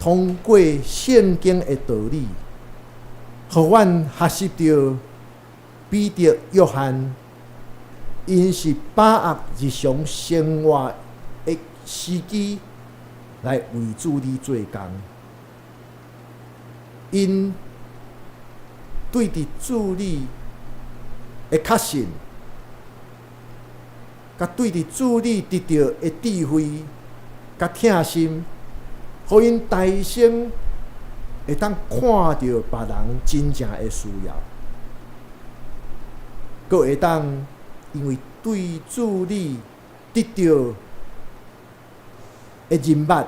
通過聖經的道理，予阮學習著。彼得、約翰，𪜶是把握日常生活的時機來為主你做工。𪜶對佇主你的確信，佮對佇主你得著的智慧佮疼心，予𪜶大聲會當看著別人真正的需要，閣會當因為對主你得著的人脈，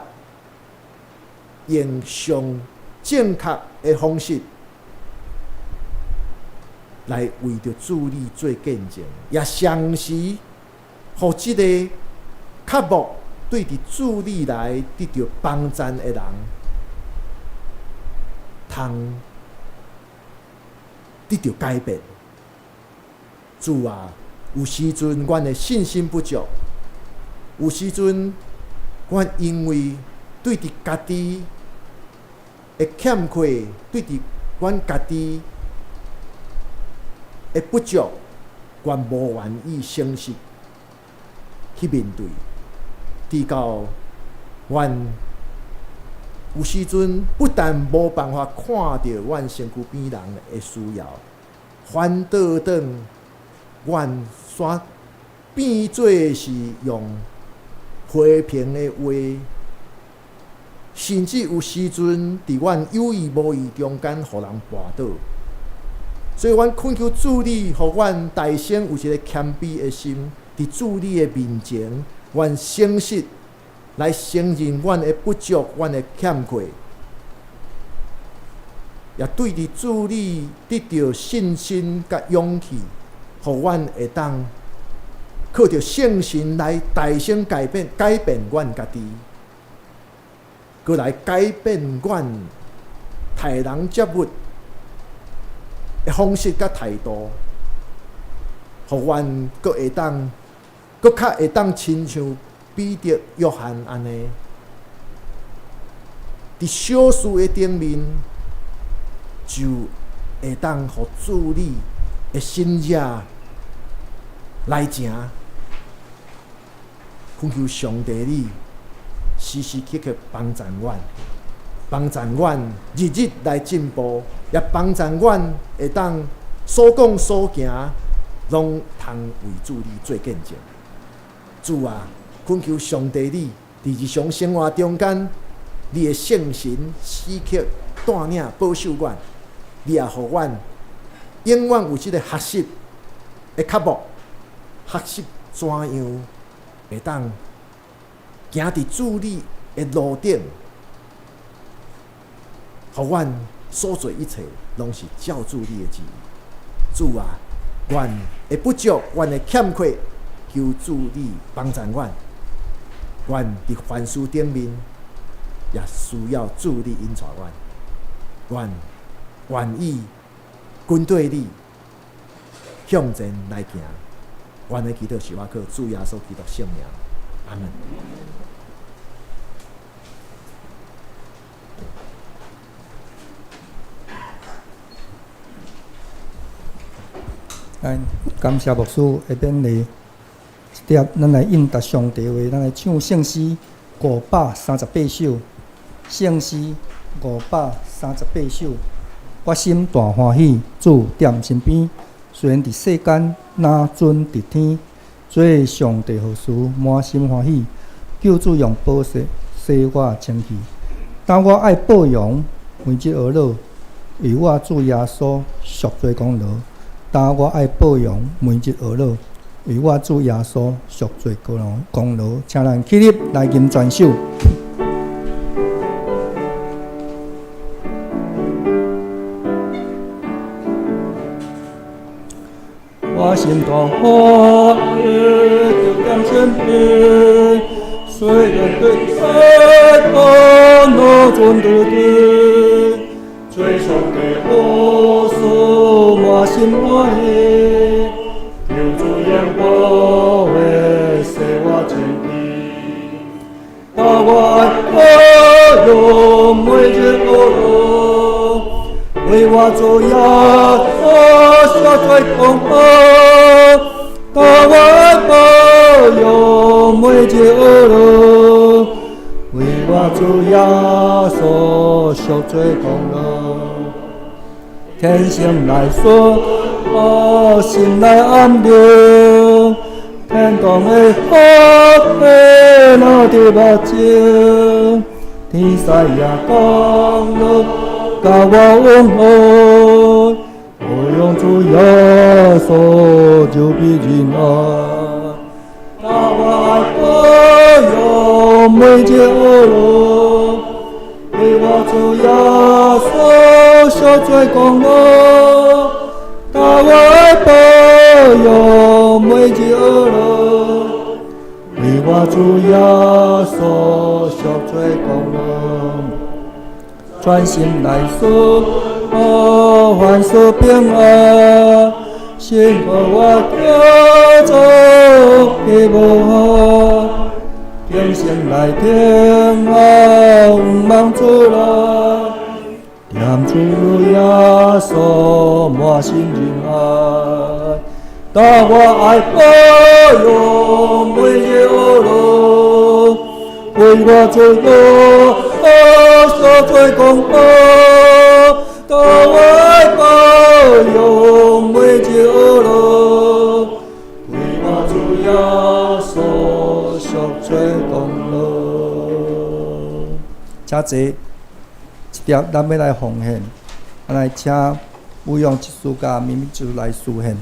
用上正確的方式來為著主你做見證，也同時予這个渴慕對佇主你來得著幫贊的人，通得著改變。主啊，有時陣阮的信心不足，有時陣阮因為對佇家己的欠缺，對佇阮家己的不足，阮無願意誠實去面對，直到阮有時陣不但無辦法看著阮身軀邊人的需要，反倒轉阮煞變做是用批評的話，甚至有時陣佇阮有意無意中間，予人絆倒。所以，阮懇求主你，予阮大聲有一个謙卑的心，佇主你的面前，阮誠實來承認阮的不足，阮的欠缺，也對佇主你得著信心佮勇氣，予阮會當靠著聖神來大聲改變，改變阮家己，閣來改變阮待人接物的方式佮態度，予阮閣會當，閣較會當親像彼得、約翰按呢，佇小事的頂面，就會當予主你的神跡來成。懇求上帝你時時刻刻幫助阮，幫助阮日日來進步，也幫助阮會當所講所行，攏通為主你做見證。主啊，懇求上帝你佇日常生活中間，你的聖神時刻帶領保守阮，你也予阮永遠有這个學習的渴慕，學習怎樣會當行佇主你的路頂，予阮所做一切攏是照主你的旨意。主啊，阮的不足，阮的欠缺，求主你幫助阮。阮佇凡事頂面也需要主你引帶阮。阮願意跟綴你向前來行。阮的祈禱是我靠主耶穌基督聖名，阿門。來，感謝牧師的勉勵。這粒咱來應答上帝話，咱來唱聖詩538首。聖詩538首，我心大歡喜，主踮身邊。雖然佇世間，若尊佇天，做上帝服事，滿心歡喜。救主用寶血洗我清氣，當我愛報榮，每日呵咾，為我主耶穌贖罪功勞。當我愛報榮，每日呵咾，為我主耶穌贖罪功勞功勞，請咱起立來吟全首。我心大歡喜，就踮身邊，雖然對世間若尊佇天，做上帝服事，滿心歡喜，求主用寶血洗我清氣，當我愛報榮，每日呵咾，為我主耶穌。贖罪功勞，他我愛保養每一學路，為我主耶穌贖罪功勞。天生來說，哦，心內暗流，天堂的福氣落佇目睭，天使也降落，共我問候，我用主耶穌就比人愛，他我愛保養每一學路，為我主耶穌贖罪功勞，他我愛保養每一學路，為我主耶穌贖罪功勞，專心來說，哦，凡事平安，神予我得著希望，虔誠來聽啊，仰望主來，念主耶穌滿心仁愛，他我愛保養每一學路，為我主耶穌贖罪功勞，他我愛保養每一學路，為我主耶穌贖罪功勞。請坐，這碟咱欲來奉獻，來請武勇執事佮秘密主來司獻。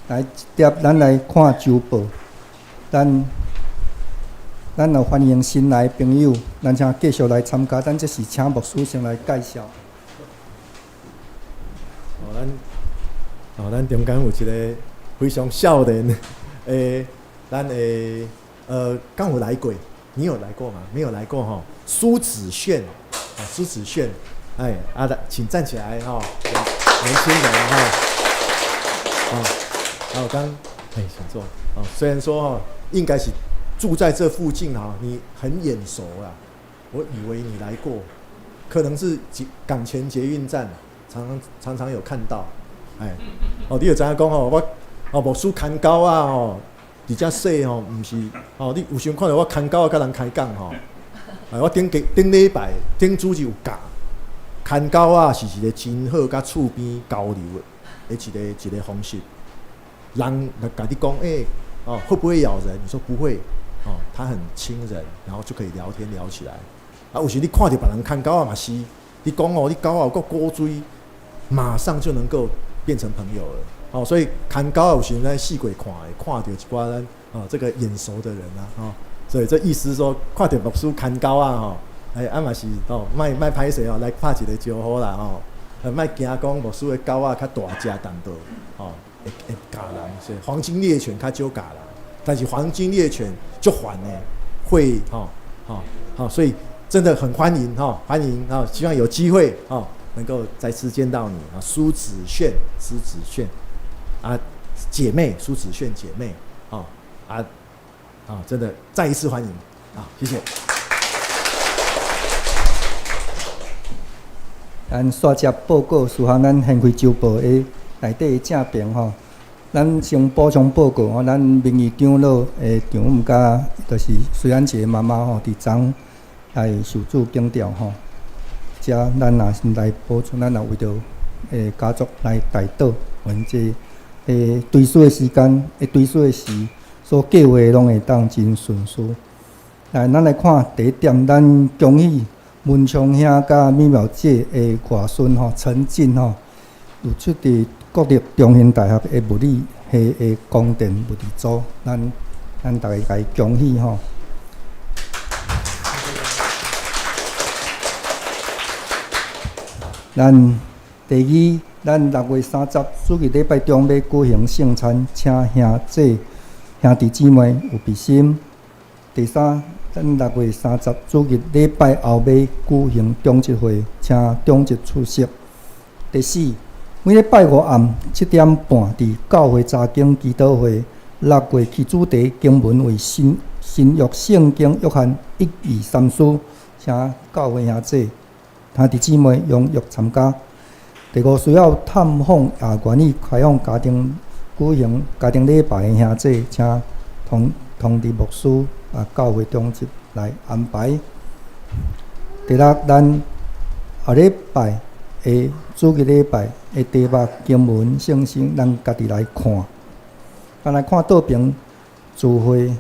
來，這碟咱來看周報。咱若歡迎新來朋友，咱請繼續來參加。咱這是請牧師先來介紹。哦，咱中間有一個非常少年的，咱的敢有來過？你有來過嗎？沒有來過吼。蘇子炫，蘇子炫，哎，啊，來，請站起來吼，年輕人哈，啊。好，剛，哎，請坐。哦，雖然說哈，應該是住在這附近哈，你很眼熟啦。我以為你來過，可能是港前捷運站，常常有看到。哎，哦，你就知影講吼，我哦牧師牽狗仔吼，佇遮說吼，毋是哦，你有時看著我牽狗仔佮人開講吼。哎，我頂頂禮拜頂主日有教，牽狗仔是一個真好佮厝邊交流的一個方式。人來共你講，欸，哦，會不會咬人？你說不會，哦，他很親人，然後就可以聊天聊起來。啊，有時你看著別人牽狗仔嘛是，你講哦，你狗仔有夠古錐，馬上就能夠變成朋友了。哦，所以牽狗仔有時咱四界看，會看著一寡咱哦這個眼熟的人啊，哦，所以這意思說，看著牧師牽狗仔吼，哎，啊嘛是哦，莫莫歹勢哦，來拍一個招呼啦吼，莫驚講牧師的狗仔較大隻淡薄，哦。會咬人，是黃金獵犬較少咬人，但是黃金獵犬足煩的，會吼吼吼，所以真的很歡迎哈，歡迎啊，希望有機會啊，能夠再次見到你啊，蘇子炫，蘇子炫啊，姐妹，蘇子炫姐妹，啊啊啊，真的再一次歡迎啊，謝謝。咱煞接報告，事項咱現開週報的內底的正爿吼，咱先補充報告吼，咱名譽長老的丈母佮就是徐安杰媽媽吼，佇昨來受主敬吊吼，遮咱也是來補充，咱也為著家族來代禱，阮這追思的時間，追思的時所計劃攏會當真順遂。來，咱來看第一點，咱恭喜文昌兄佮美妙姐的外孫吼，陳進吼，有出佇國立中興大學的物理系的光電物理組，咱逐家共伊恭喜吼。咱第二，咱6月30主日禮拜中欲舉行聖餐，請兄弟兄弟姊妹有備心。第三，咱6月30主日禮拜後欲舉行長執會，請長執出席。第四，每禮拜五暗7點半，佇教會查經祈禱會，六月起主題經文為新新約聖經約翰一二三書，請教會兄弟兄弟姊妹踴躍參加。第五，需要探訪也願意開放家庭舉行家庭禮拜的兄弟，請通通知牧師啊，教會長執來安排。第六，咱後禮拜的主日禮拜的題目經文聖經，咱家己來看。咱來看倒爿聚會，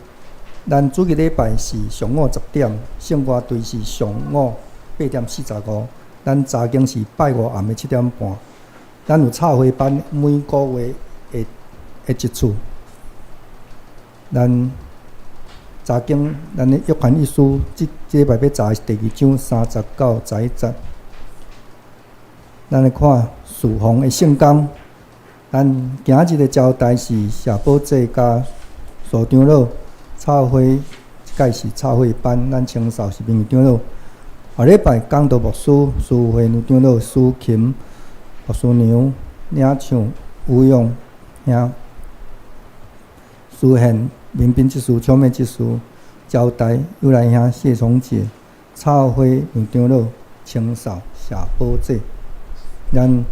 咱主日禮拜是上午10點，聖歌隊是上午8點45，咱查經是拜五暗的7點半。咱有插花班，每個月的一次。咱查經，咱的約翰一書，這這禮拜欲查的是第二章30到11節。咱來看事奉的聖工，咱今日的招待是謝寶濟佮蘇長老，插花，這屆是插花班，咱清掃是名譽長老。後禮拜講道牧師、蘇慧女長老、蘇琴牧師娘、領唱、吳勇兄、蘇憲、民兵執事、抢妹執事、招待又來兄謝崇杰、插花女長老、清掃謝寶濟。咱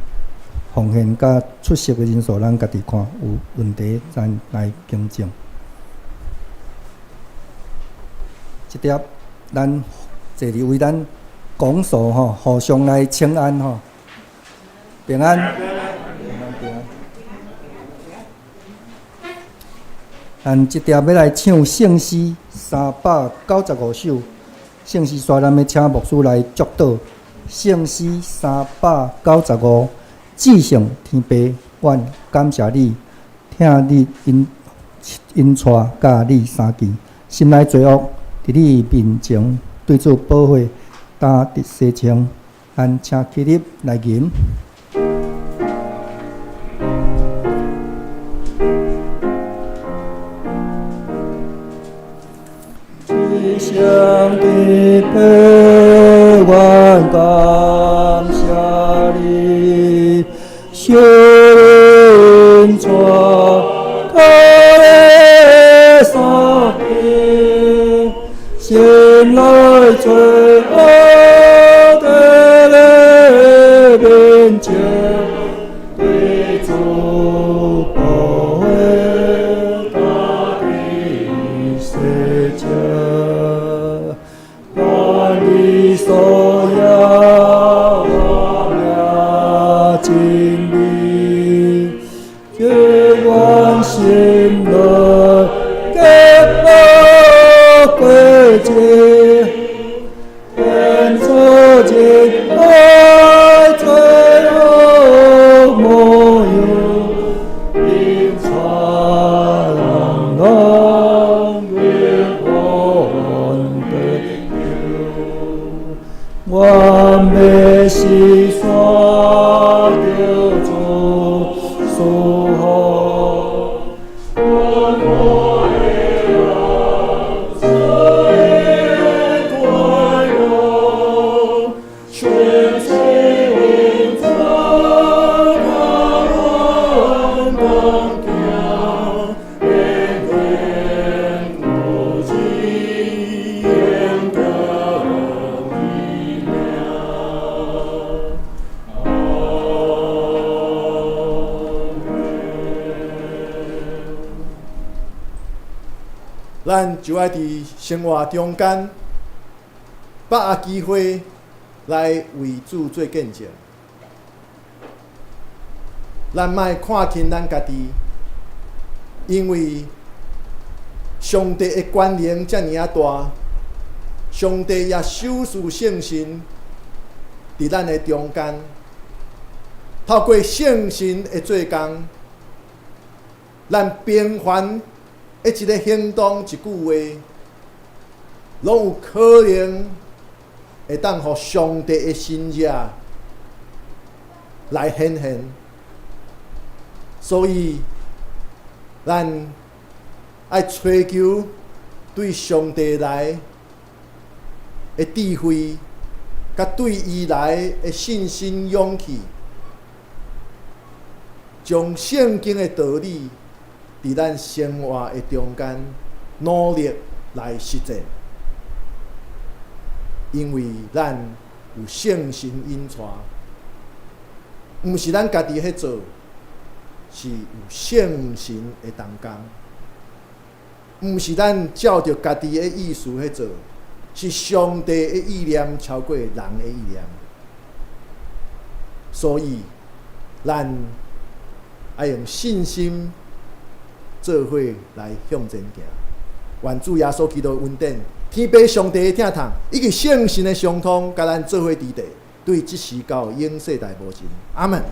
奉獻佮出席的人數，咱家己看有問題，咱來更正。這碟咱坐佇為咱講數吼，互相來請安吼，平安。平安平安。咱這碟欲來唱聖詩395首，聖詩煞咱欲請牧師來祝禱。聖詩395，至聖天父，阮感謝你，疼你引引帶佮你相見，心內罪惡佇你面前對主寶血擔得洗清，咱請起立來吟。至聖天父，阮感謝你，聖靈帶來相見，心內罪惡佇你面前，對主寶血擔得洗淨。願你所有命真理，這願心內潔寶貴淨，變做真愛最好模樣，引帶人攏永遠得救。我欲是煞著主賜福，阮我的人最快樂。咱就愛佇生活中間把握機會來為主做見證。咱莫看輕咱家己，因為上帝的權能遮爾仔大，上帝也賞賜聖神佇咱的中間，透過聖神的做工，咱平凡的一個行動、一句話，攏有可能會當予上帝的神蹟來顯現。所以，咱愛追求對上帝來的智慧，佮對伊來的信心勇氣，將聖經的道理佇咱生活的中間努力來實踐，因為咱有聖神引帶，毋是咱家己去做，是有聖神的同工，毋是咱照著家己的意思去做，是上帝的意念超過人的意念，所以咱愛用信心做伙來向前行。願主耶穌基督的恩典、天父上帝的疼痛，以及聖神的相通，佮咱做伙佇底，對這時到永世代無盡。阿門。